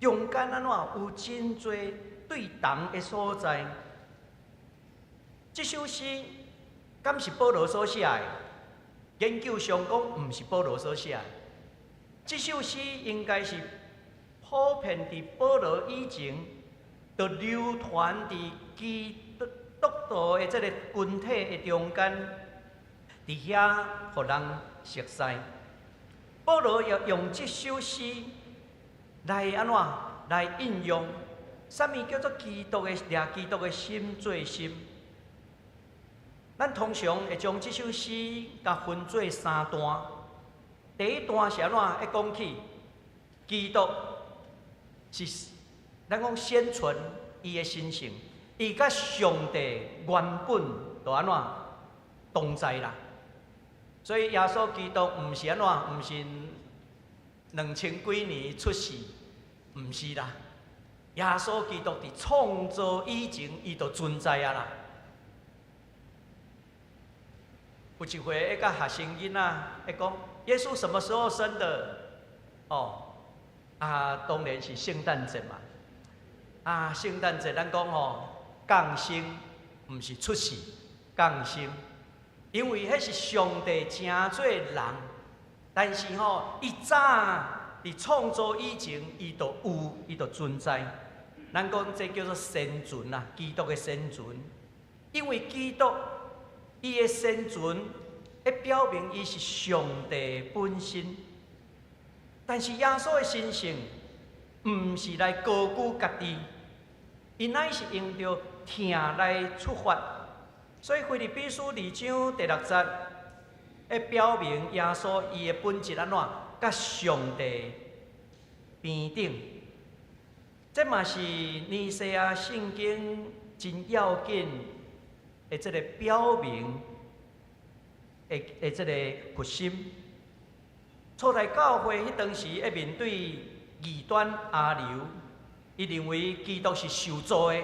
中間按怎有真濟對同的所在。這首詩敢是保羅所寫的？研究上講，毋是保羅所寫的。這首詩應該是普遍佇保羅以前，就流傳佇基督徒的這个群體的中間，佇遐予人熟悉。保羅又用這首詩來按怎來應用？啥物叫做基督的掠基督的心做心？咱通常會將這首詩共分做三段。第一段是按怎？會講起基督是咱講顯存伊的神性，伊佮上帝原本就按怎同在啦。所以耶穌基督毋是按怎？毋是兩千幾年出世，毋是啦。耶穌基督佇創造以前，伊就存在啊啦。有一回，會佮學生囡仔會講，耶穌什麼時候生的？哦，啊，當然是聖誕節嘛。啊，聖誕節咱講吼，降生，毋是出世，降生，因為彼是上帝成做人，但是吼，伊早佇創造以前，伊就有，伊就存在。咱講這叫做先存啊，基督的先存，因為基督伊的先存，會表明伊是上帝本身。但是耶穌的神性，毋是來高舉家己，伊乃是用著疼來出發。所以腓立比書二章第六節，會表明耶穌伊的本質按怎，佮上帝平等。這嘛是尼西亞聖經真要緊的這個表明的這個核心。初代教會彼當時咧面對異端亞流，伊認為基督是受造的。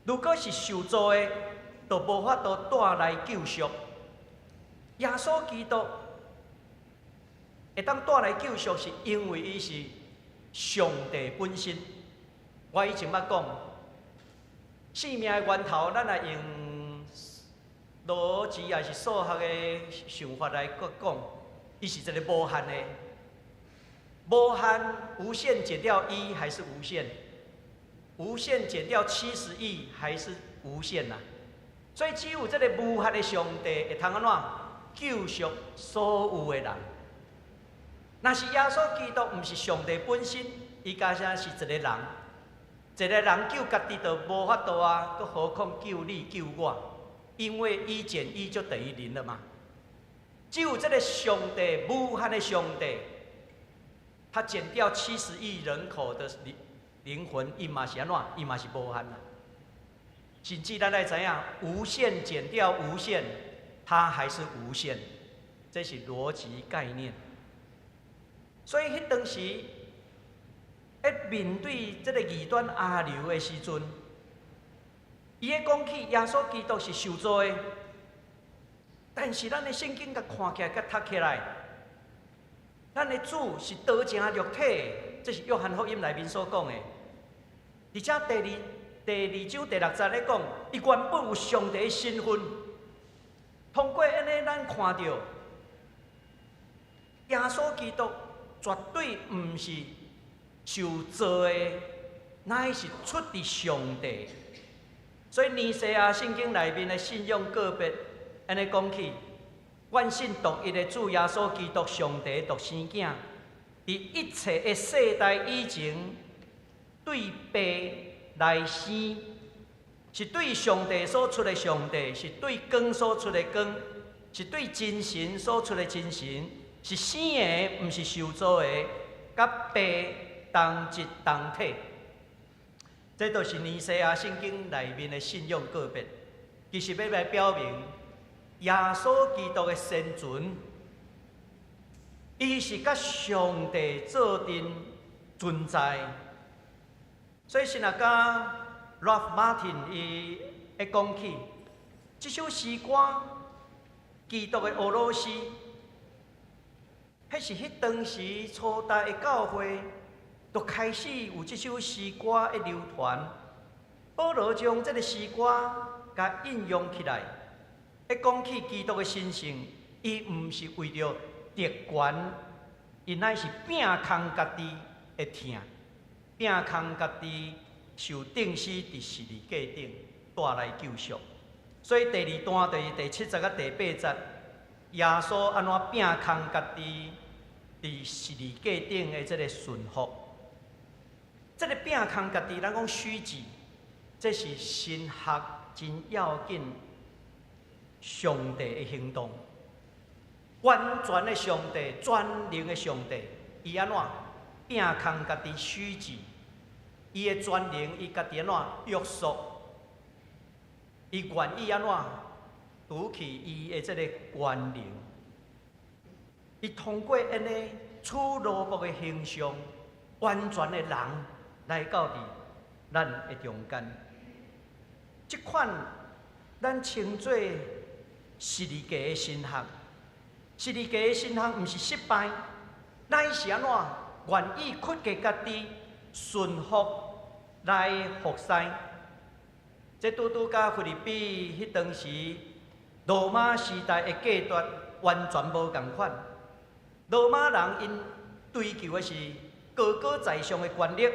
如果是受造的，就無法度帶來救贖。耶穌基督會當帶來救贖，是因為伊是上帝本身。我以前捌講，生命的源頭，咱若用邏輯抑是數學的想法來講，伊是一個無限的，無限無限減掉一還是無限？無限減掉70億還是無限呐？所以只有這個無限的上帝會通按怎救贖所有的人。若是耶穌基督毋是上帝本身，伊敢若是一個人，一個人救家己都無法度啊，閣何況救你救我？因為一減一就等於零了嘛。只有這個上帝無限的上帝，他減掉七十億人口的靈魂，伊嘛是按怎？伊嘛是無限啊。甚至咱來知影，無限減掉無限，它還是無限，這是邏輯概念。所以彼當時，咧面對這個異端亞流的時陣，伊咧講起耶穌基督是受造的，但是咱的聖經共看起來、共讀起來，咱的主是道成肉體，這是約翰福音內面所講的。而且第二章第六節咧講，伊原本有上帝的身份。通過按呢，咱看著耶穌基督絕對毋是受造的，乃是出自上帝。所以尼西亞聖經內面的信仰告白，按呢講起，願信獨一的主耶穌基督，上帝獨生囝，佇一切的世代以前，對父來生，是對上帝所出的上帝，是對光所出的光，是對真神所出的真神，是生的，毋是受造的，佮父同質同體。這都是尼西亞聖經內面的信仰告白，其實欲來表明耶穌基督的生存，伊是佮上帝做陣存在。所以神學家 Ralph Martin 伊會講起這首詩歌《基督的俄羅斯》，彼是彼當時初代的教會，就開始有這首詩歌的流傳。保羅將這个詩歌共應用起來，一講起基督的神性，伊毋是為著特權，伊乃是摒空家己的疼，摒空家己受釘死佇十字架頂，帶來救贖。所以第二段就是第七節佮第八節，耶穌按怎摒空家己佇十字架頂的這个順服。這个摒空家己，咱講虛己，這是神學真要緊，上帝的行動，完全的上帝，全能的上帝，伊按怎摒空家己虛己，伊的全能，伊家己按怎約束，伊願意按怎除去伊的這个權能，伊通過按呢取奴僕的形象，完全的人來到佇咱的中間，這款咱稱做十字架的神學，十字架的神學毋是失敗，乃是按怎願意屈低家己，順服來服侍。這拄拄佮腓立比彼當時羅馬時代的價值完全無仝款。羅馬人𪜶追求的是高高在上的權力。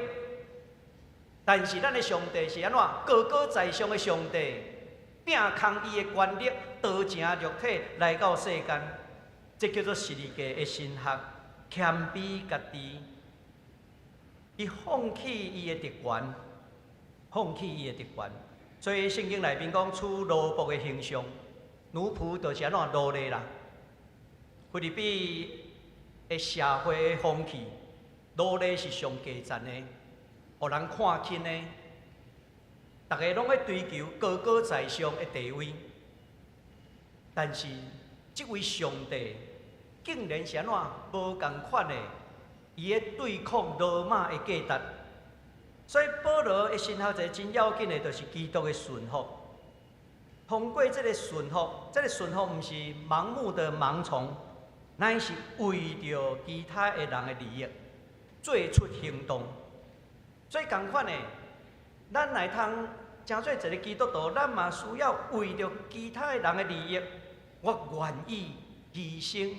但是咱的上帝是按怎？高高在上的上帝，摒空伊的權力，道成肉體來到世間，這叫做十字架的神學，謙卑家己，伊放棄伊的特權，放棄伊的特權。所以聖經內面講，取奴僕的形象，奴僕就是按怎奴隸啦。腓立比的社會風氣，奴隸是上低層的，予人看輕的，逐家攏咧追求高高在上的地位。但是，這位上帝竟然是按怎無仝款的，伊咧對抗羅馬的價值。所以保羅的神學一個真要緊的，就是基督的順服。通過這個順服，這個順服毋是盲目的盲從，乃是為著其他的人的利益做出行動。所以仝款的，咱會通成做一個基督徒，咱嘛需要為著其他的人的利益，我願意犧牲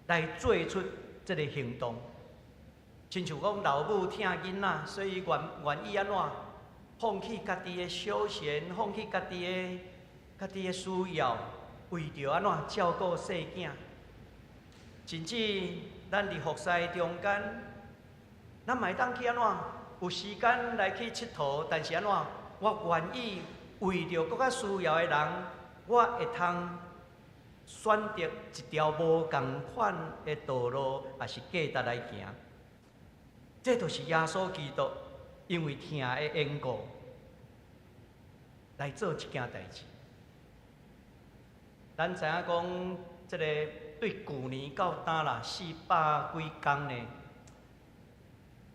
來做出這個行動。親像講老母疼囡仔，所以願意按怎放棄家己的休閒，放棄家己的需要，為著按怎照顧細囝。甚至咱佇服侍中間，咱嘛會當去按怎有時間來去𨑨迌，但是按怎我願意為著閣較需要的人，我會通選擇一條無仝款的道路，抑是價值來行。這就是耶穌基督因為疼的緣故來做這件代誌。咱知影講，這個對舊年到今啦，四百幾工呢？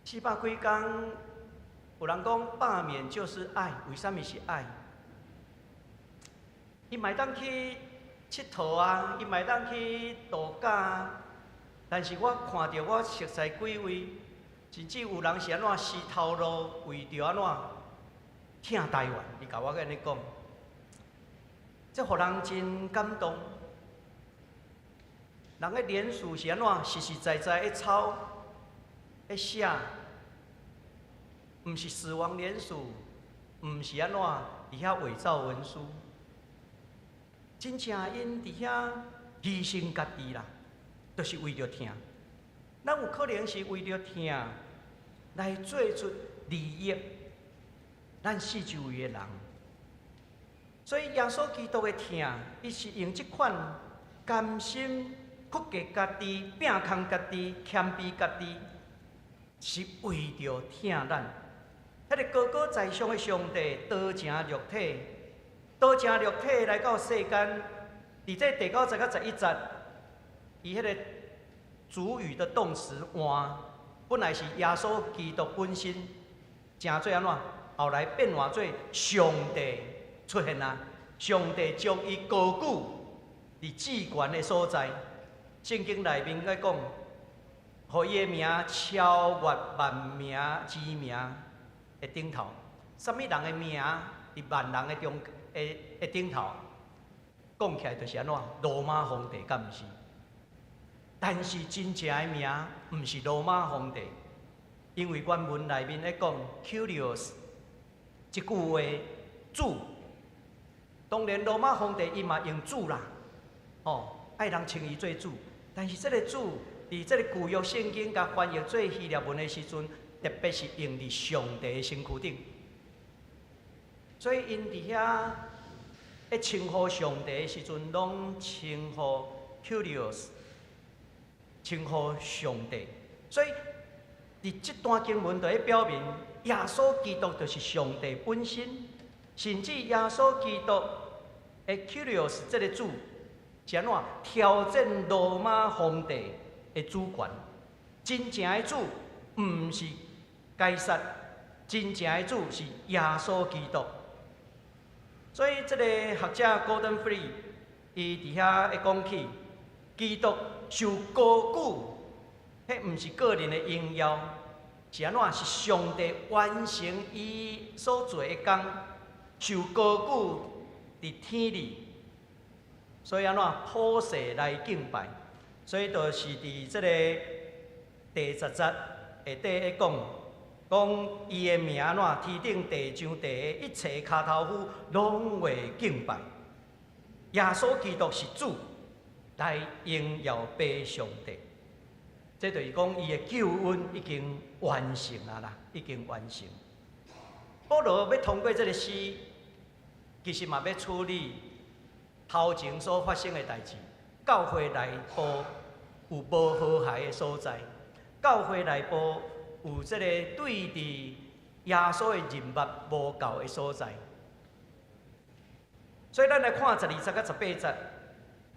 四百幾工，有人講罷免就是愛，為啥物是愛？伊嘛會當去𨑨迌啊，伊嘛會當去度假啊。但是我看著我熟似幾位，甚至有人是按怎死頭路，為著按怎疼台灣，伊共我按呢講，這予人真感動。人的連署是按怎實實在在咧抄、咧寫，毋是死亡連署，毋是按怎佇遐偽造文書，真正𪜶佇遐犧牲家己啦，就是為著疼。咱有可能是為著疼來做出利益咱四周圍的人，所以耶穌基督的疼，伊是用這款甘心屈低家己、摒空家己、謙卑家己，是為著疼咱。彼個高高在上的上帝，道成肉體，道成肉體來到世間，佇這第九節佮11節，伊彼個主語的動詞換，本來是耶穌基督本身，成做按怎？後來變換做上帝出現啊！上帝將伊高舉佇至懸的所在。聖經內面咧講，予伊的名超越萬名之名的頂頭。啥物人的名佇萬人的中的頂頭？講起來就是按怎？羅馬皇帝敢毋是？但是真正的名毋是羅馬皇帝，因為原文內面咧講 Kyrios 這句話主，當然羅馬皇帝伊嘛用主啦，吼，愛人稱伊做主。但是這個主佇這個舊約聖經共翻譯做希臘文的時陣，特別是用佇上帝的身軀頂，所以𪜶佇遐咧稱呼上帝的時陣，攏稱呼 Kyrios，稱呼上帝。所以佇這段經文就咧表明，耶穌基督就是上帝本身，甚至耶穌基督的 Kyrios 這個主是按怎挑戰羅馬皇帝的主權。真正的主毋是該撒，真正的主是耶穌基督。所以這個學者 Gordon Fee，伊佇遐會講起，基督受高舉，彼毋是個人的榮耀，是按怎？是上帝完成伊所做的工，受高舉佇天裡，所以按怎普世來敬拜。所以就是佇這個第十節下底咧講，講伊的名按怎天頂地上地下一切跤頭夫攏會敬拜。耶穌基督是主，來榮耀父上帝。這就是講伊的救恩已經完成啊啦，已經完成。保羅欲通過這個詩，其實嘛欲處理頭前所發生的代誌。教會內部有無和諧的所在，教會內部有這個對佇耶穌的認捌無夠的所在。所以咱來看12節佮18節，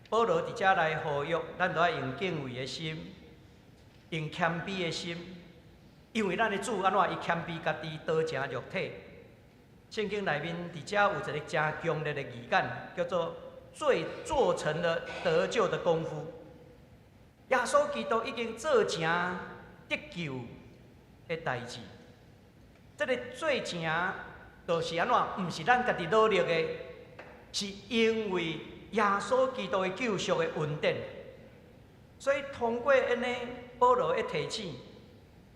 保羅佇遮來呼籲，咱都愛用敬畏的心，用謙卑的心，因為咱的主按怎伊謙卑家己，道成肉體。聖經內面佇遮有一個誠強烈的字眼，叫做做成了得救的功夫。耶穌基督已經做成得救的代誌。這個做成，就是按怎？毋是咱家己努力的，是因為耶穌基督的救贖的恩典。所以通過按呢，保羅的提醒，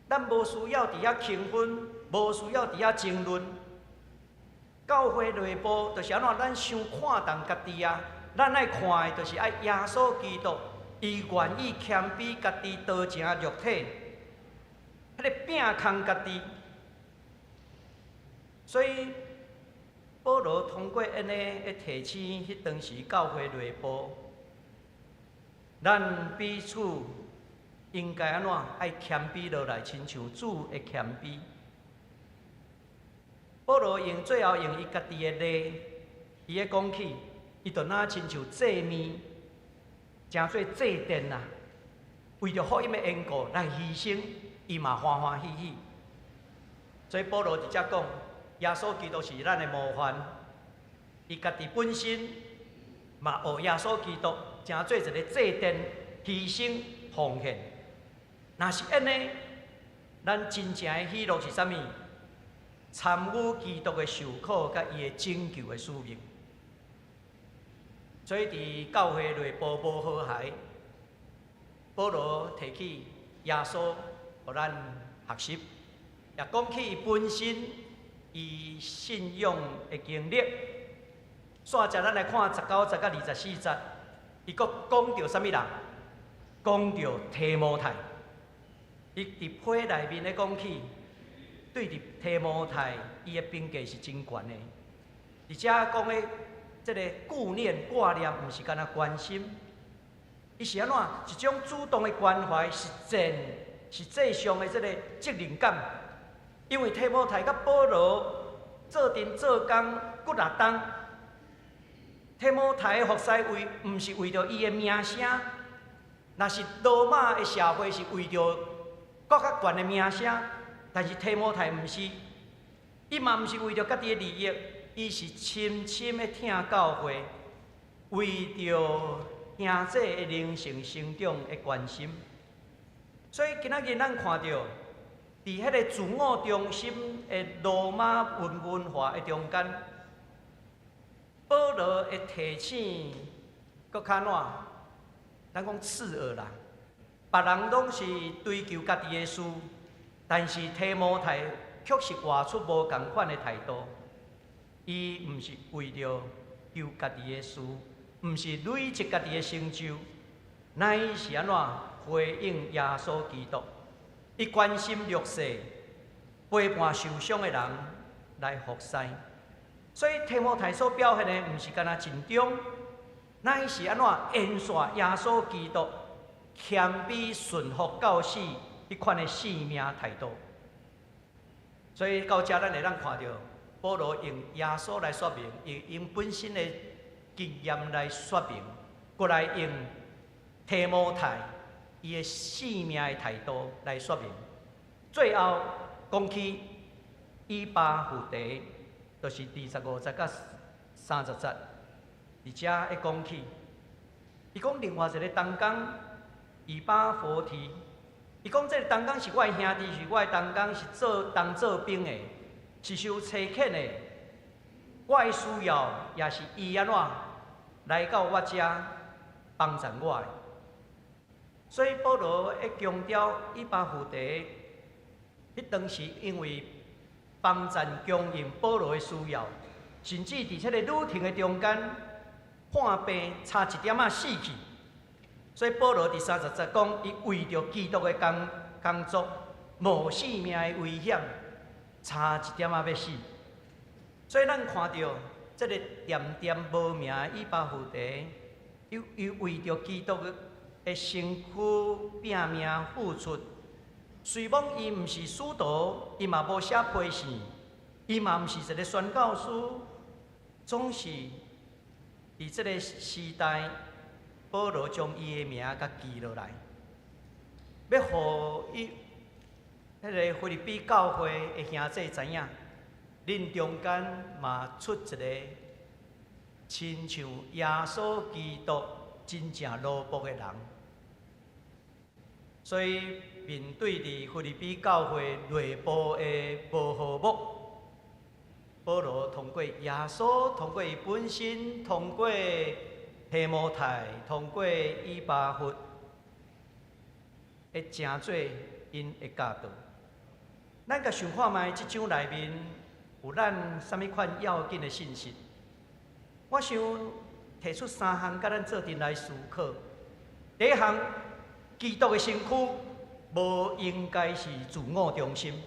咱無需要佇遐興奮，無需要佇遐爭論。教會內部就是按怎？咱傷看重家己啊！咱愛看的，就是愛耶穌基督，伊願意謙卑家己，道成肉體，彼個摒空家己。所以保羅通過按呢的提醒，彼當時教會內部，咱彼此應該按怎？愛謙卑落來，親像主的謙卑。保羅用最後用伊家己的例，伊咧講起，伊就若親像祭物，成做祭奠啊，為著福音的緣故來犧牲，伊嘛歡歡喜喜。所以保羅佇遮講，耶穌基督是咱的模範，伊家己本身嘛學耶穌基督，成做一個祭奠、犧牲、奉獻。若是按呢，咱真正的喜樂是啥物？參與基督的受苦，佮伊的拯救的使命。所以佇教會內部無和諧，保羅提起耶穌，予咱學習，也講起伊本身伊信仰的經歷。煞接咱來看19節佮24節，伊閣講著啥物人？講著提摩太。伊佇批內面咧講起，對佇提摩太，伊的評價是真懸的。而且講的這個顧念掛念，毋是干焦關心，伊是按怎？一種主動的關懷，實踐實際上的這個責任感。因為提摩太佮保羅做陣做工幾若冬，提摩太的服侍為毋是為著伊的名聲，若是羅馬的社會是為著閣較懸的名聲，但是提摩太毋是，伊嘛毋是為著家己的利益，伊是深深的疼教會，為著兄弟的靈性成長的關心。所以今仔日咱看著，佇彼個自我中心的羅馬文化的中間，保羅的提醒，閣較怎？咱講刺耳啦。別人攏是追求家己的事，但是提摩太卻是活出無仝款的態度。伊毋是為著求家己的事，毋是累積家己的成就，乃是按怎回應耶穌基督。伊關心弱勢、陪伴受傷的人來服侍。所以提摩太所表現的，毋是干焦盡忠，乃是按怎延續耶穌基督謙卑順服到死彼款的生命態度。所以到遮咱會當看著，保羅用耶穌來說明，用𪜶本身的經驗來說明，閣來用提摩太伊的生命的態度來說明。最後講起以巴弗提，就是25節佮30節，佇遮會講起，伊講另外一個同工以巴弗提，伊講這個同工是我的兄弟，是我的同工，是做同做兵的，是受差遣的。我的需要也是伊按怎來到我遮幫贊我的。所以保羅會強調以巴弗提，彼當時因為幫贊供應保羅的需要，甚至佇這個旅程的中間患病差一點仔死去。所以保羅佇30節講，伊為著基督的工作，冒性命的危險，差一點仔欲死。所以咱看著這個恬恬無名的以巴弗提，伊為著基督的身軀拼命付出。雖罔伊毋是使徒，伊嘛無寫批信，伊嘛毋是一个宣教師，總是佇這个時代，保羅將伊的名共記落來，欲予伊彼个腓立比教會的兄弟知影，恁中間嘛出一个親像耶穌基督真正奴僕的人。所以面對佇腓立比教會內部的無和睦，保羅通過耶穌，通過伊本身，通過提摩太，通過以巴弗，會成做𪜶的教導。咱共想看覓，這章內面有咱啥物款要緊的信息？我想提出三項，共咱做陣來思考。第一項，基督的身軀無應該是自我中心。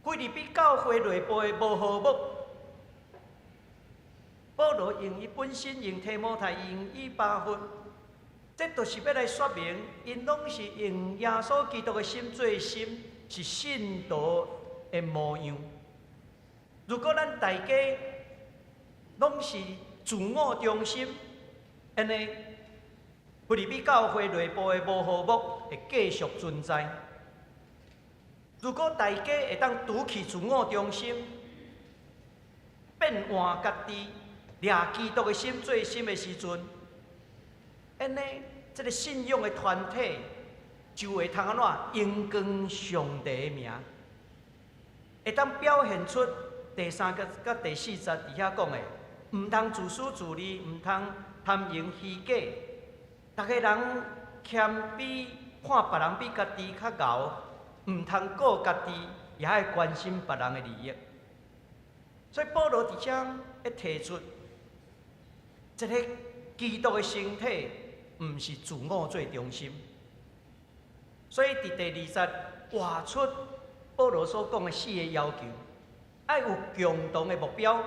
腓立比教會內部的無和睦，保羅用伊本身，用提摩太，用以巴弗，這就是欲來說明，𪜶攏是用耶穌基督的心做心，是信徒的模樣。如果咱大家攏是自我中心，按呢，腓立比教會內部的無和睦會繼續存在。如果大家會當除去自我中心，變換家己，掠基督的心做心的時陣，按呢，這个信仰的團體就會通按怎榮光上帝的名，會當表現出第三節佮第四節佇遐講的，毋通自私自利，毋通貪榮虛假，逐个人謙卑，看別人比家己較𠢕，毋通顧家己，也愛關心別人的利益。所以保羅佇遮會提出，這个基督的身體毋是自我做中心。所以佇第二節活出保羅所講的四个要求，愛有共同的目標、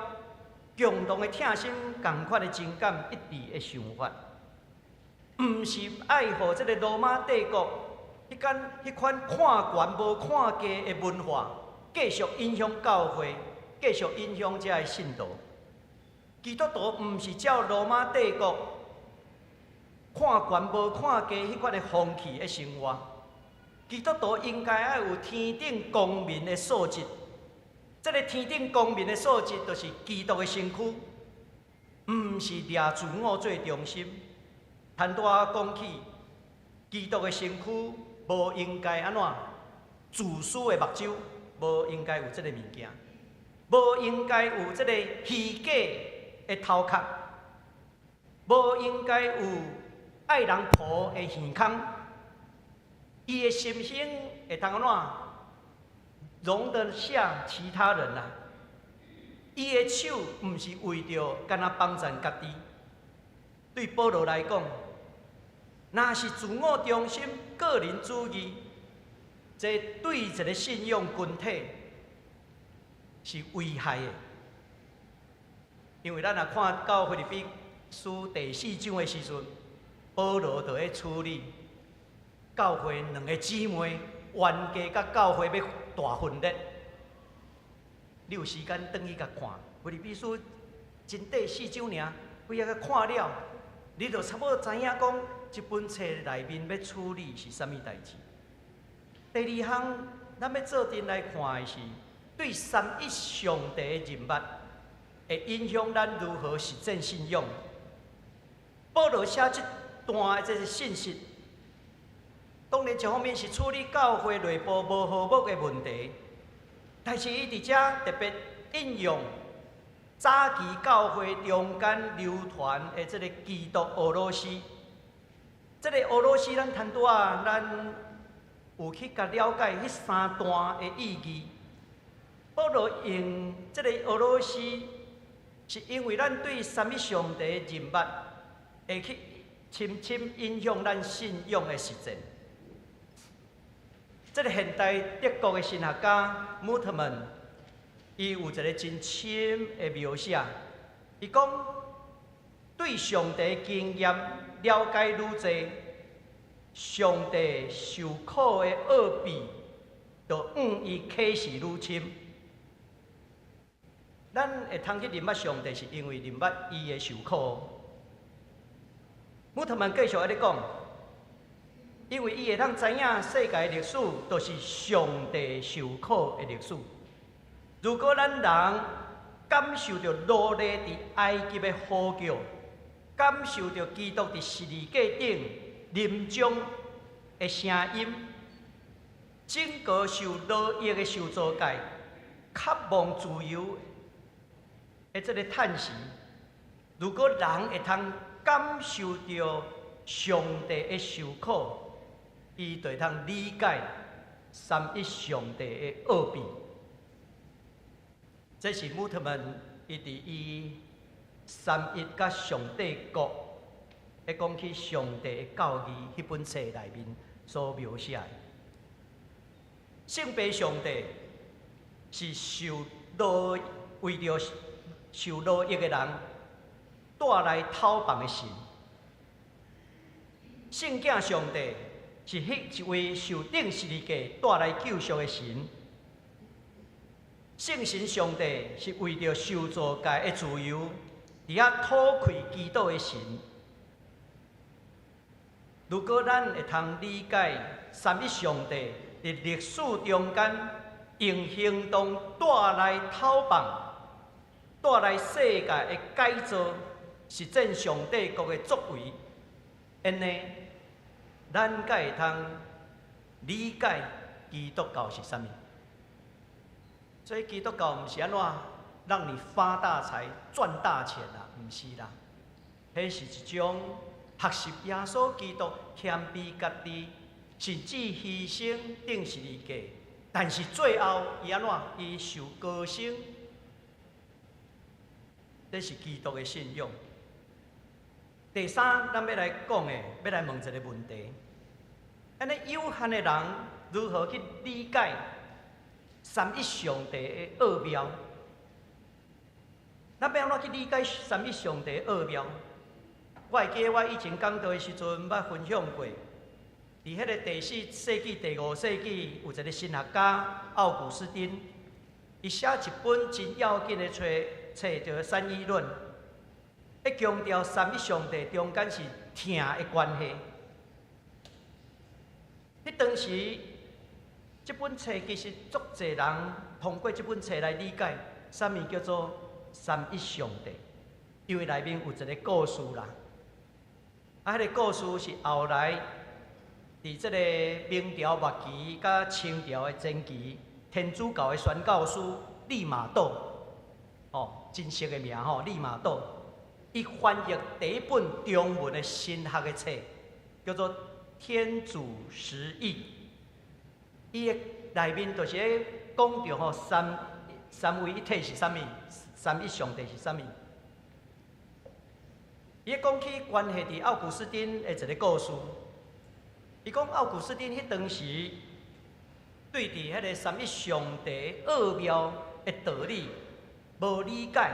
共同的疼心、仝款的情感、一致的想法，毋是愛予這个羅馬帝國彼間彼款看懸無看低的文化，繼續影響教會，繼續影響這个信徒。基督徒毋是照羅馬帝國看懸無看低彼款的風氣的生活。基督徒應該愛有天頂公民的素質。這个天頂公民的素質，就是基督的身軀，毋是掠自我做中心。談拄仔講起，基督的身軀無應該按怎自私的目睭，無應該有這个物件，無應該有這个虛假的頭殼，無應該有愛人抱的耳孔。伊的心胸會通按怎容得下其他人啊？伊的手毋是為著干焦幫贊家己。對保羅來講，若是自我中心、個人主義，這對一个信仰群體是危害的。因為咱若看到腓立比書第四章的時陣，保羅就咧處理教會兩个姊妹冤家佮教會欲大分裂。你有時間轉去共看，腓立比書真短四章爾，規个看了，你就差不多知影講，這本冊內面欲處理是啥物代誌。第二項，咱欲做陣來看的是對三一上帝的認捌，會影響咱如何實踐信仰。保羅寫這段的這个信息，當然一方面是處理教會內部無和睦的問題，但是伊佇遮特別引用早期教會中間流傳的這个基督俄羅斯。這个俄羅斯，咱頭拄仔咱有去共了解彼三段的意義。保羅用這个俄羅斯，是因為咱對三一上帝的認捌，會去深深影響咱信仰的實踐。這个現代德國的神學家穆特曼，伊有一个真深的描寫。伊講，對上帝經驗了解愈濟，上帝受苦的奧秘就向伊啟示愈深。咱會通去認捌上帝，是因為認捌伊的受苦。穆特曼繼續按呢講，因為伊會通知影世界歷史，就是上帝受苦的歷史。如果咱人感受著奴隸佇埃及的呼叫，感受著基督佇十字架頂臨終的聲音，整個受奴役的受造界，渴望自由的這個嘆息，如果人會通感受著上帝的受苦，伊就會通理解三一上帝的奧秘。這是穆特曼伊佇伊三一佮上帝國，咧講起上帝的教義彼本冊內面所描寫的。聖父上帝是受奴為著受奴役的人帶來討放的神。聖囝上帝是彼一位受釘十字架帶來救贖的神。聖神上帝是為著受造界的自由，佇遐吐氣祈禱的神。如果咱會通理解三一上帝佇歷史中間用行動帶來討放、帶來世界的改造、實踐上帝國的作為，按呢，咱才會通理解基督教是啥物。所以基督教毋是按怎讓你發大財、賺大錢啦，毋是啦。彼是一種學習耶穌基督謙卑家己，甚至犧牲釘十字架。但是最後伊按怎？伊受高升，這是基督的信仰。第三，咱欲來講的，欲來問一个問題：按呢有限的人如何去理解三一上帝的奧妙？咱欲按怎去理解三一上帝的奧妙？我會記得我以前講道的時陣，捌分享過，佇彼个第四世紀、第五世紀，有一个神學家奧古斯丁，伊寫一本真要緊的冊，冊叫做《三一論》，咧強調三一上帝中間是疼的關係。彼當時，這本冊其實足濟人通過這本冊來理解，啥物叫做三一上帝，因為內面有一个故事啦。啊，彼个故事是後來佇這个明朝末期佮清朝的前期，天主教的宣教師利瑪竇，哦，真熟的名吼，利瑪竇，伊翻譯第一本中文的神學的冊，叫做《天主實義》。伊的內面就是咧講著吼三位一體是啥物，三一上帝是啥物。伊講起關係佇奧古斯丁的一个故事。伊講奧古斯丁彼當時對佇彼个三一上帝奧妙的道理無理解，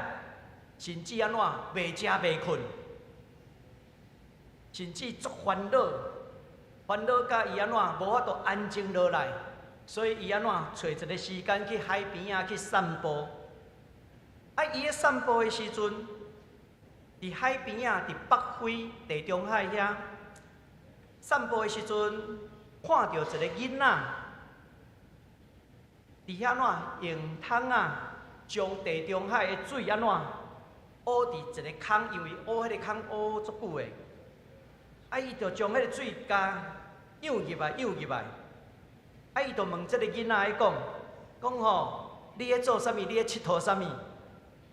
甚至按怎袂食袂睏，甚至足煩惱，煩惱甲伊按怎無法度安靜落來，所以伊按怎揣一个時間去海邊仔去散步。啊，伊咧散步的時陣，佇海邊仔，佇北非地中海遐散步的時陣，看著一个囡仔，佇遐怎用桶仔將地中海的水按怎挖佇一个空，因為挖彼个空挖足久的，啊，伊就將彼个水共湧入來，湧入來，啊，伊就問這个囡仔伊講，講吼，你咧做啥物？你咧𨑨迌啥物？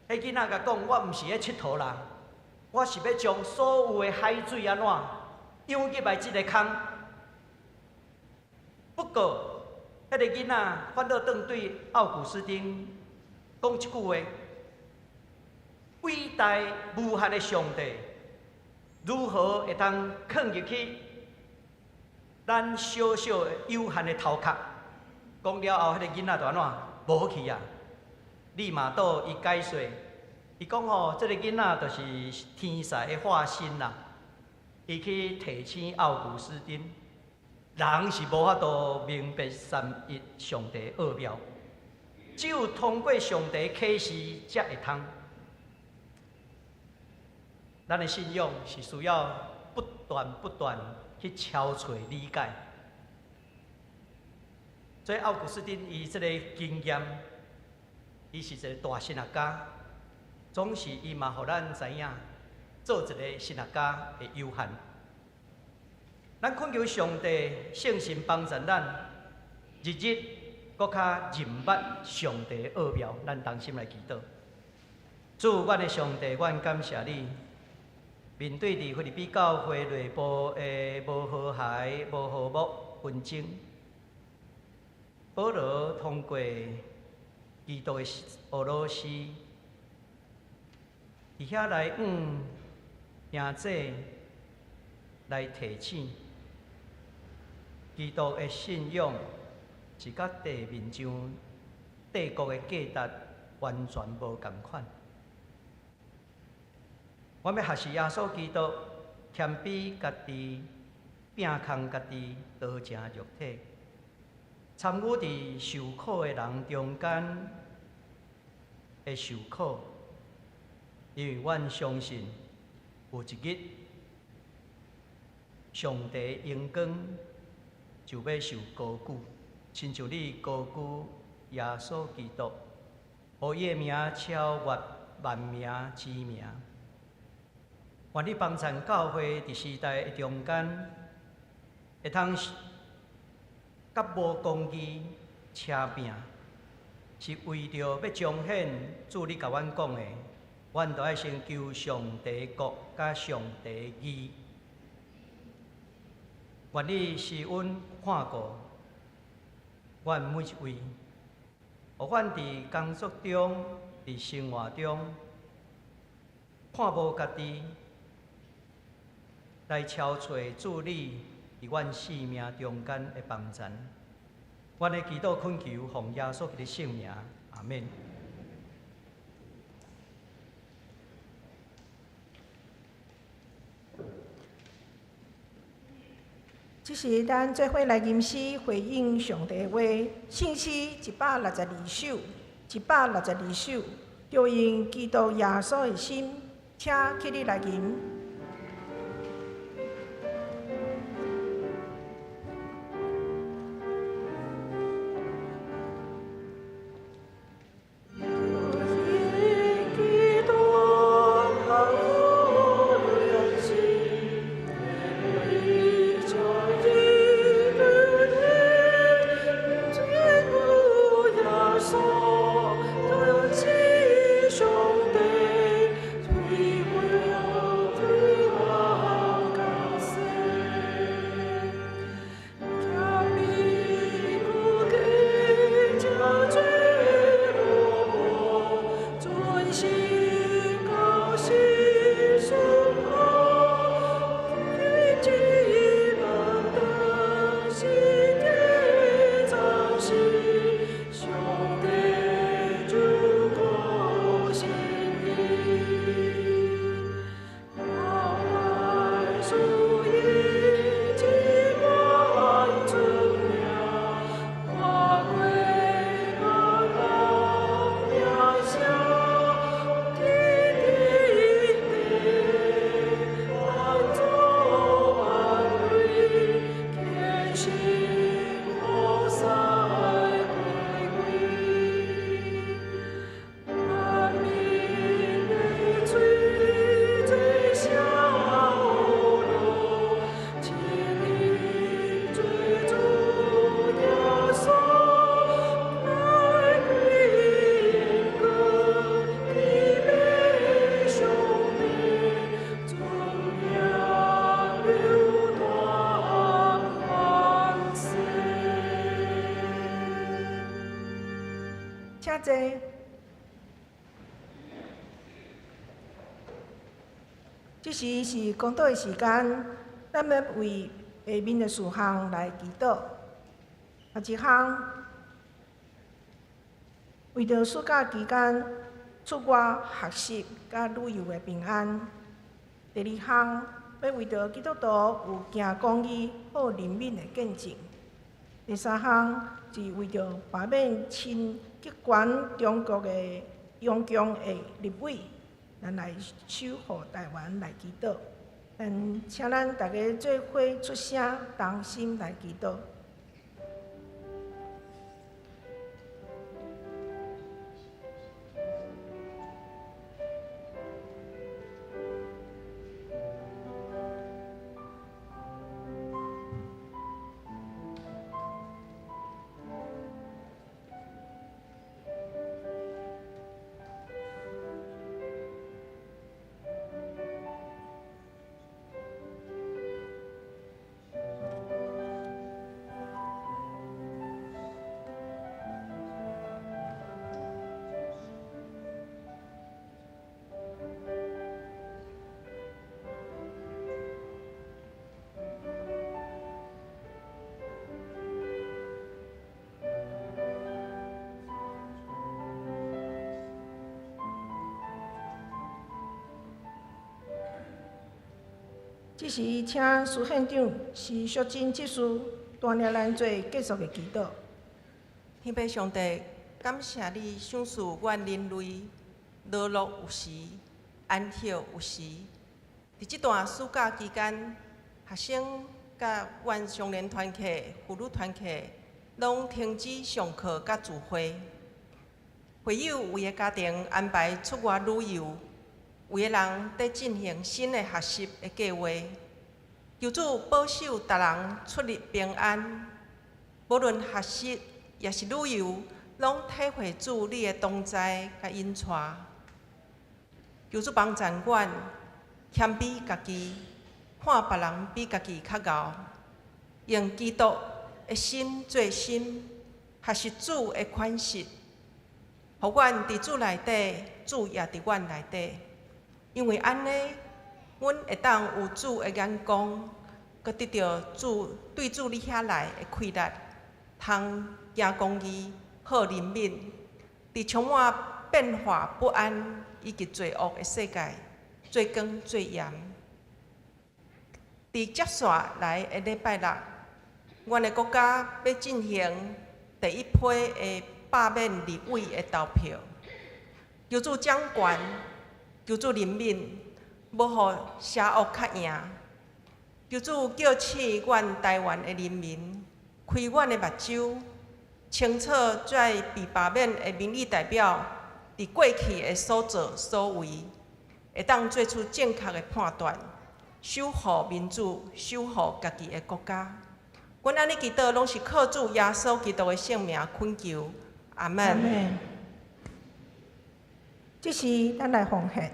彼囡仔共講，我毋是咧𨑨迌啦，我是欲將所有的海水按怎湧入來這个空。不過，彼个囡仔反倒轉對奧古斯丁講一句話：偉大無限的上帝，如何會當囥入去咱小小的有限的頭殼？講了後，彼个囡仔就按怎無去啊？利瑪竇伊解說，伊講吼，這个囡仔就是天使的化身啦。伊去提醒奧古斯丁，人是無法度明白三一上帝奧妙，只有通過上帝啟示才會通。咱的信仰是需要不斷不斷去敲揣理解。所以奧古斯丁伊這个經驗，伊是一个大神學家，總是伊嘛予咱知影，做一个神學家的有限。咱懇求上帝聖神幫助咱，日日閣較認捌上帝的奧妙。咱同心來祈禱。主，阮的上帝，阮感謝你。面對佇腓立比教會內部的無和諧、無和睦紛爭，保羅通過基督的俄羅斯，佇遐來向兄弟來提醒，基督的信仰是佮地面上帝國的價值完全無仝款。我欲學習耶穌基督謙卑家己，摒空家己，道成肉體，參與佇受苦的人中間的受苦，因為阮相信有一日，上帝榮光就欲受高舉，親像你高舉耶穌基督，予伊的名超越萬名之名。願你幫贊教會佇時代的中間，會通佮無公義車拚，是為著欲彰顯主你共阮講的，阮著愛先求上帝國佮上帝義。願你施恩看顧阮每一位，予阮佇工作中、佇生活中，看無家己，來超揣主你佇阮生命中間的幫贊。阮的祈禱懇求，奉耶穌基督聖名，阿免。這時，咱做伙來吟詩回應上帝話，聖詩162首，162首，著用基督耶穌的心，請起立來吟。請坐。這時是講道的時間，咱欲為下面的事項來祈禱。頭一項，為著暑假期間出外學習佮旅遊的平安。第二項，欲為著基督徒有行公義、好憐憫的見證。第三項是為著罷免親極權中國的中共的立委，咱來守護台灣來祈禱。咱請咱逐家做伙出聲，同心來祈禱。這時，請蘇縣長施淑珍執事帶領咱做結束的祈禱。天父上帝，感謝你賞賜阮人類勞碌有時，安息有時。佇這段暑假期間，學生佮阮少年團契、婦女團契攏停止上課佮聚會。會友為的家庭安排出外旅遊，有的人佇進行新的學習的計畫。求主保守逐人出入平安，無論學習抑是旅遊，攏體會主你的同在佮引帶。求主幫贊阮謙卑家己，看別人比家己較𠢕，用基督的心做心，學習主的款式，予阮佇主內底，主也佇阮內底。因為按呢，阮會當有主的眼光，閣得著主對主你遐來的氣力，通行公義、好憐憫，佇充滿變化不安以及罪惡的世界，做光做鹽。佇接紲來的禮拜六，阮的國家欲進行第一批的罷免立委的投票。求主掌權，求主憐憫，無予邪惡較贏。求主叫醒阮台灣的人民，開阮的目睭，清楚這被罷免的民意代表佇過去的所作所為，會當做出正確的判斷，守護民主，守護家己的國家。阮按呢祈禱，攏是靠主耶穌基督的聖名懇求，阿們。這時，咱來奉獻。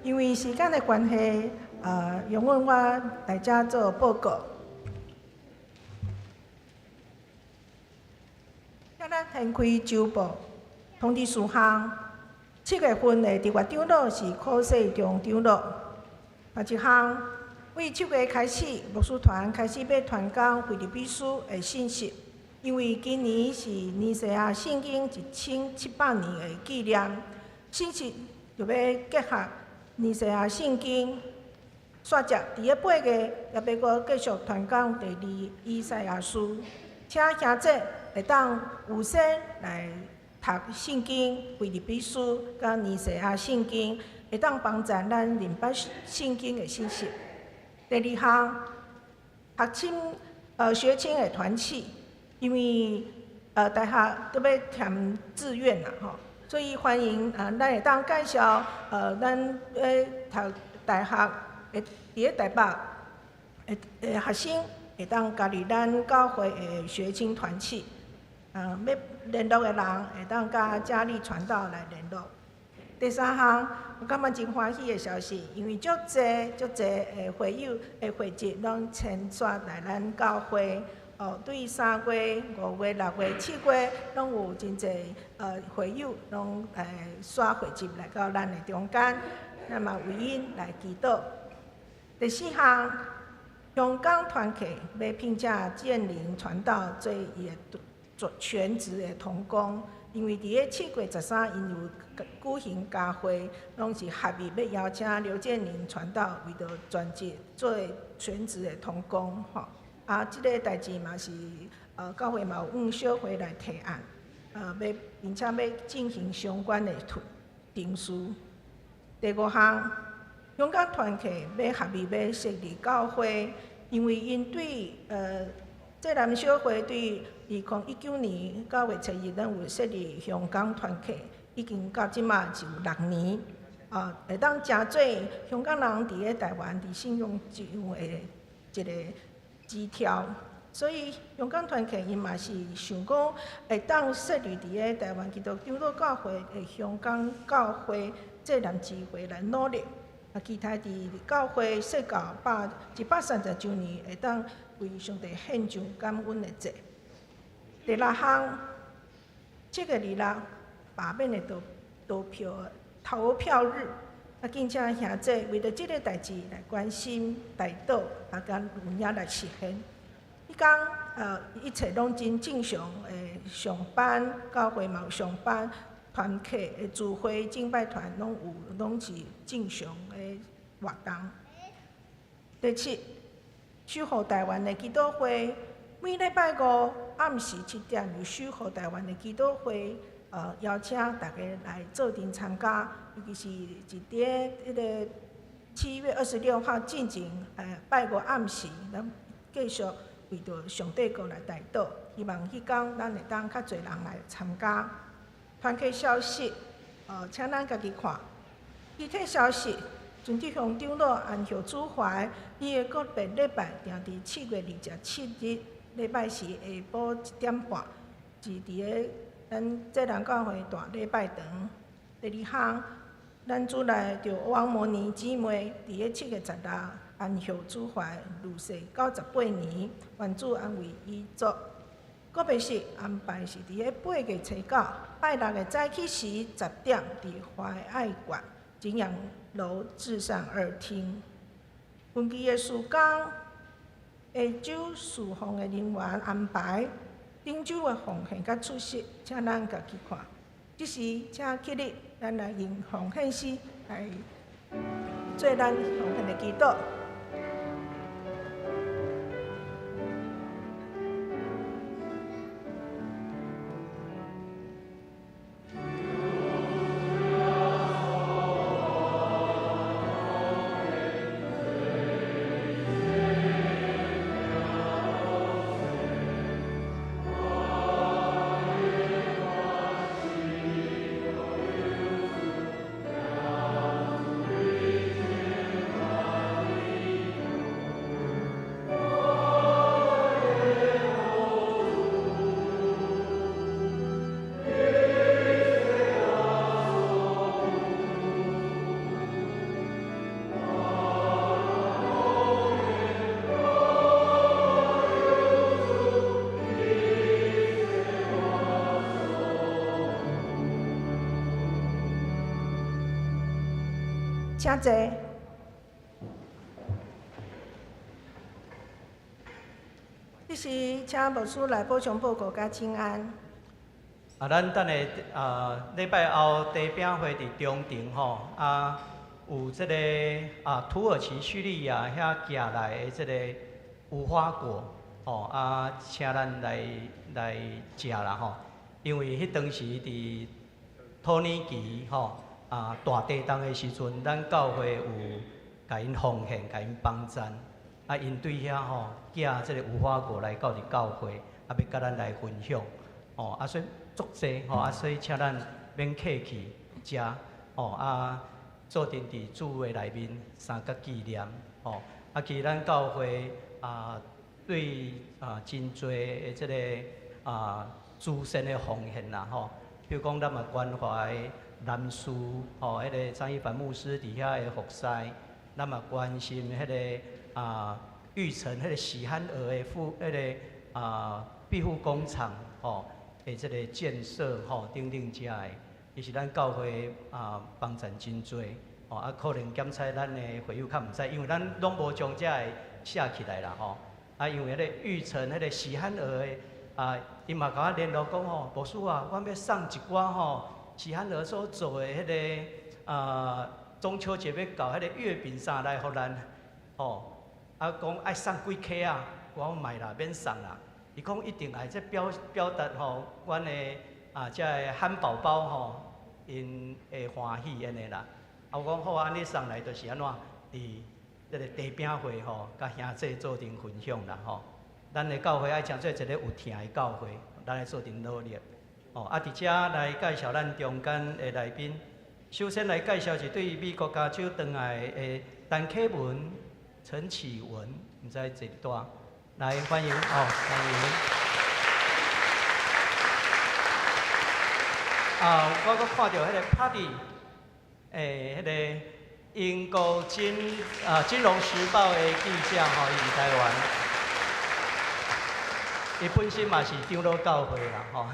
因為時間的關係，容許我來遮做報告。咱先開週報通知事項。7月份的特別長老是柯世忠長老。別一項，為7月開始，牧師團開始欲傳講腓立比書的信息。因為今年是尼西亞聖經1700年的紀念，信息就欲結合尼西亞聖經。煞接佇咧8月，也欲閣繼續傳講第二以賽亞書，請兄姐會當預先來讀聖經、腓立比書佮尼西亞聖經，會當幫助咱認捌聖經的信息。第二項，學青學青的團契。因為大學都欲填志願啦吼，所以歡迎咱會當介紹咱咧讀大學的佇咧台北的學生會當加入咱教會的學青團契，欲聯絡的人會當佮嘉麗傳道來聯絡。第三項，我感覺真歡喜的消息，因為足濟足濟的會友的會籍攏遷徙來咱教會。哦，對3月、5月、6月、7月，攏有真濟會友攏徙會籍來到咱的中間，咱嘛為𪜶來祈禱。第四項，香港團契欲聘請建靈傳道做伊的做全职的同工，因为伫咧7月13，𪜶有举行家会，拢是合意欲邀请刘建宁传道为著全职做全职的同工吼。啊，这个代志嘛是，教会嘛有向小会来提案，欲并且欲进行相关的程序。第五项，香港团契欲合意欲设立教会，因为𪜶对济南小会对2019年9月7日，咱有设立香港团契，已经到这马是有6年，啊，会当成做香港人伫咧台湾伫信仰上的一个支柱，所以香港团契𪜶嘛是想讲会当设立伫咧台湾基督长老教会的香港教会济南支会来努力，啊，期待伫教会设教130周年会当为上帝献上感恩的祭。第六项，7月26罢免的投票日，啊，敬请兄弟为著这个代志来关心、代祷，啊，佮有影来实现。彼工一切拢真正常的上班，教会嘛有上班，团契的聚会、敬拜团拢有，拢是正常的活动。第七，守护台湾的祈祷会，每礼拜五暗时7点有守护台湾的祈祷会，邀请大家来做阵参加，尤其是伫咧彼个7月26号进前，拜五暗时，咱继续为著上帝国来代祷，希望彼工咱会当较济人来参加。团契消息，请咱家己看。具体消息，陈志雄长老安息主怀，伊的告别礼拜定伫7月27日礼拜四下晡1点半，是伫咧咱济南教会大礼拜堂。第二项，咱主内著王摩尼姊妹伫咧7月16安息主怀，离世98年，愿主安慰遗族。告别式安排是伫咧8月初9，拜六的早起时10点，伫怀爱馆景阳楼至善二厅。分期的事工，下周事奉的人员安排，顶周的奉献佮出席，请咱家己看。这时，请起立，咱来用奉献诗来做咱奉献的祈祷。请坐。这时，请牧师来补充报告佮请安。啊，咱等下啊，礼拜后茶饼会伫中庭吼，啊，有这个啊土耳其叙利亚遐寄来的这个无花果吼，啊，请咱来食啦吼，因为彼当时伫土耳其吼。啊，大地震的时阵，咱教会有共𪜶奉献，共𪜶帮赞。啊，𪜶对遐吼寄这个无花果来到伫教会，啊，欲佮咱来分享。吼，啊，所以足济吼，啊，所以请咱免客气食，吼，啊，做阵伫主的内面三角纪念，吼。啊，其实咱教会啊，对啊真济的这个啊慈善的奉献啦，吼，比如讲咱嘛关怀南师吼，彼个张一凡牧师伫遐的服侍，咱嘛关心彼个啊玉成彼个喜憨儿的彼个啊庇护工厂吼的这个建设吼等等遮的，其实咱教会啊帮助真济吼，啊可能检测咱的会友较毋知，因为咱拢无将遮个写起来啦吼。啊，因为彼个玉成彼个喜憨儿的啊，伊嘛共我聯絡講吼，牧師啊，阮欲送一寡吼，是漢兒所做的彼个啊，中秋節欲到彼个月餅啥來予咱，吼，啊講愛送幾克啊，我講莫啦，免送啦。伊講一定愛這表表達吼，阮的啊，這个漢寶寶吼，𪜶會歡喜按呢啦。啊，我講好啊，按呢送來就是按怎，佇這个茶餅會吼，佮兄弟做陣分享啦吼。咱的教會愛成做一个有疼的教會，咱愛做陣努力。哦，啊，佇遮來介紹咱中間的來賓。首先來介紹是對美國加州轉來的陳啟文、陳啟文，毋知坐佇佗，來歡迎哦，歡迎。啊，我閣看著彼个 Party，欸，彼个英國金融時報的記者吼，伊佇台灣，伊本身嘛是長老教會啦吼。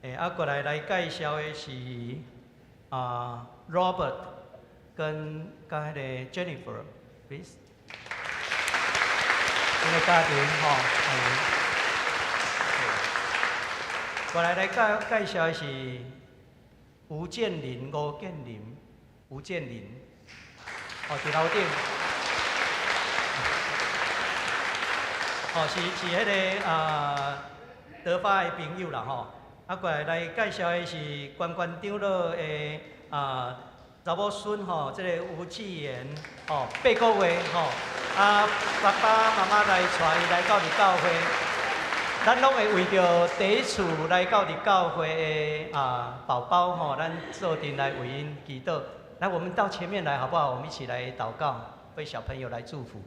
欸，啊，過來來介紹的是啊，Robert 跟佮彼个 Jennifer，please，這个家庭吼，歡迎。過來來介介紹的是吳建林，吳建林，吳建林，哦，佇樓頂，哦，是是彼个啊，德發的朋友啦吼。啊，過來來介紹的是關關長老的啊查某孫吼，這個吳志賢吼，8個月吼，啊，爸爸媽媽來帶伊來到佇教會，咱攏會為著第一次來到佇教會的啊寶寶吼，咱做陣來為𪜶祈禱。來，我們到前面來好不好？我們一起來禱告，為小朋友來祝福。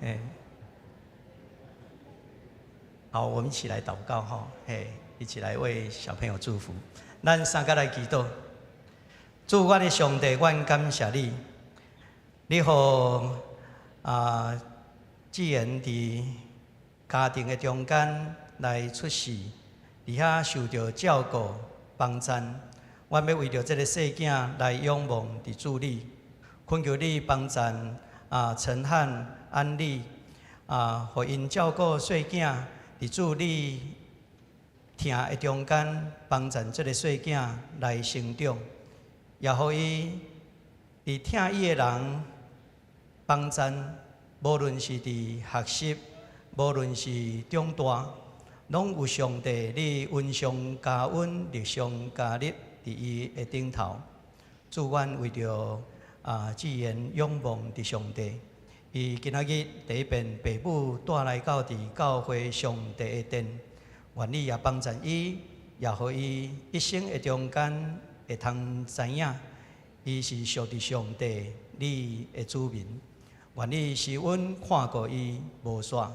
欸，好，我們一起來禱告哈，欸，一起來為小朋友祝福。咱三個來祈禱，主，我的上帝，阮感謝你，你予啊，志賢佇家庭的中間來出世，佇遐受著照顧幫贊。阮欲為著這个細囝來仰望佇主你，懇求你幫贊啊，陳漢、安利啊，予𪜶照顧細囝，佇主你疼的中間幫贊這个細囝來成長，也予伊佇疼伊的人幫贊，無論是佇學習，無論是長大，攏有上帝你恩上加恩，力上加力佇伊的頂頭。主，阮為著啊，志賢仰望佇上帝，伊今仔日第一遍爸母帶來到佇教會上帝的殿，願你也幫贊伊，也予伊一生的中間會通知影，伊是屬佇上帝你的子民。願你施恩看顧伊無煞。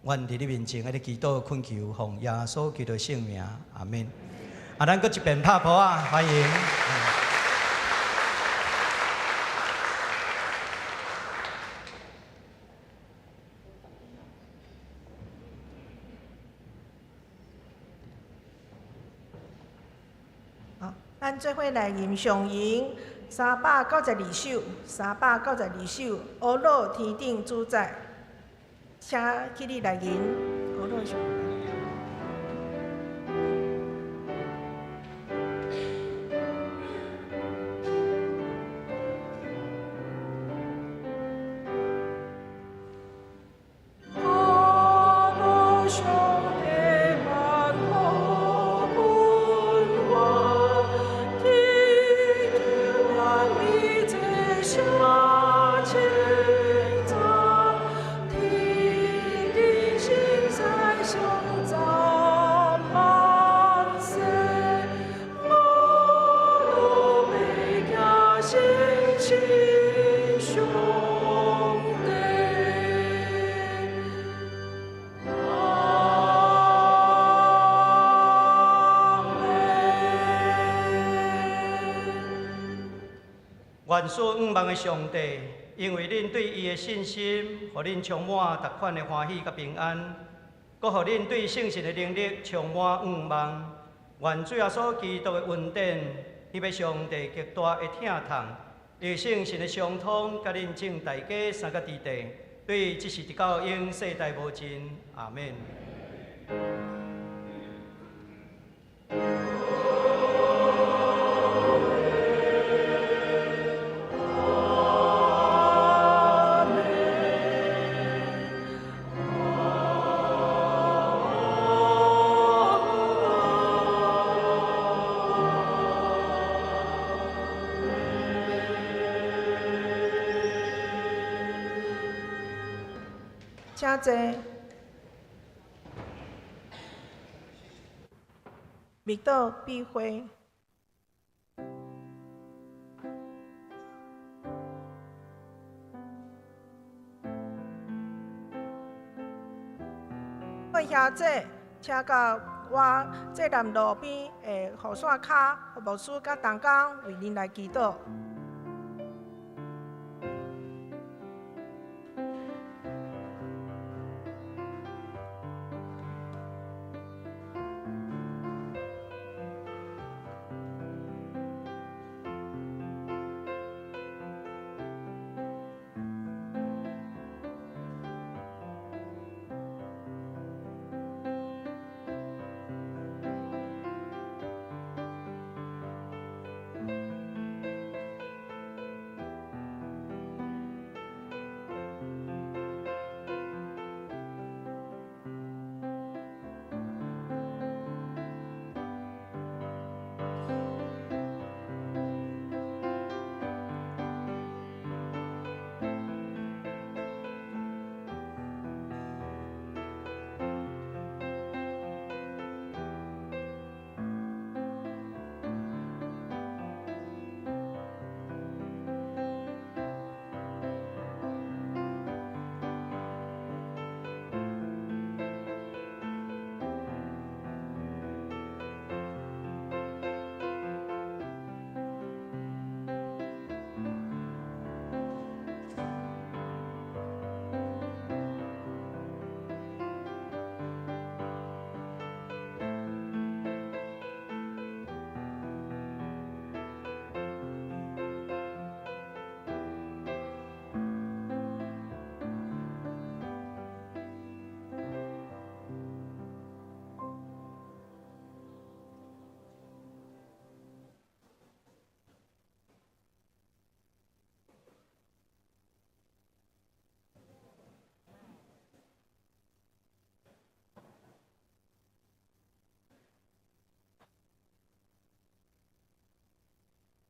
阮佇你面前按呢祈禱懇求，奉耶穌基督聖名，阿們。啊，咱閣一遍拍噗仔，歡迎。好，咱做伙來吟上吟392首，392首，阿樂天頂主宰，請起立來吟，阿樂上。阿樂上帝萬福君王，天頂萬里這下千載，天頂星在上讚萬世，我都欲行信親上帝。阿們。願賜仰望的上帝，因為恁對伊的信心，予恁充滿逐款的歡喜佮平安，閣予恁對聖神的能力充滿向望。願主耶穌基督的恩典，彼位上帝極大的疼痛，伊聖神的相通，佮恁眾大家三個弟弟，對這時直到永世代無盡。阿免。請坐。默禱比會。各位兄姐，請到我這南路邊的雨傘跤，牧師佮同工為恁來祈禱。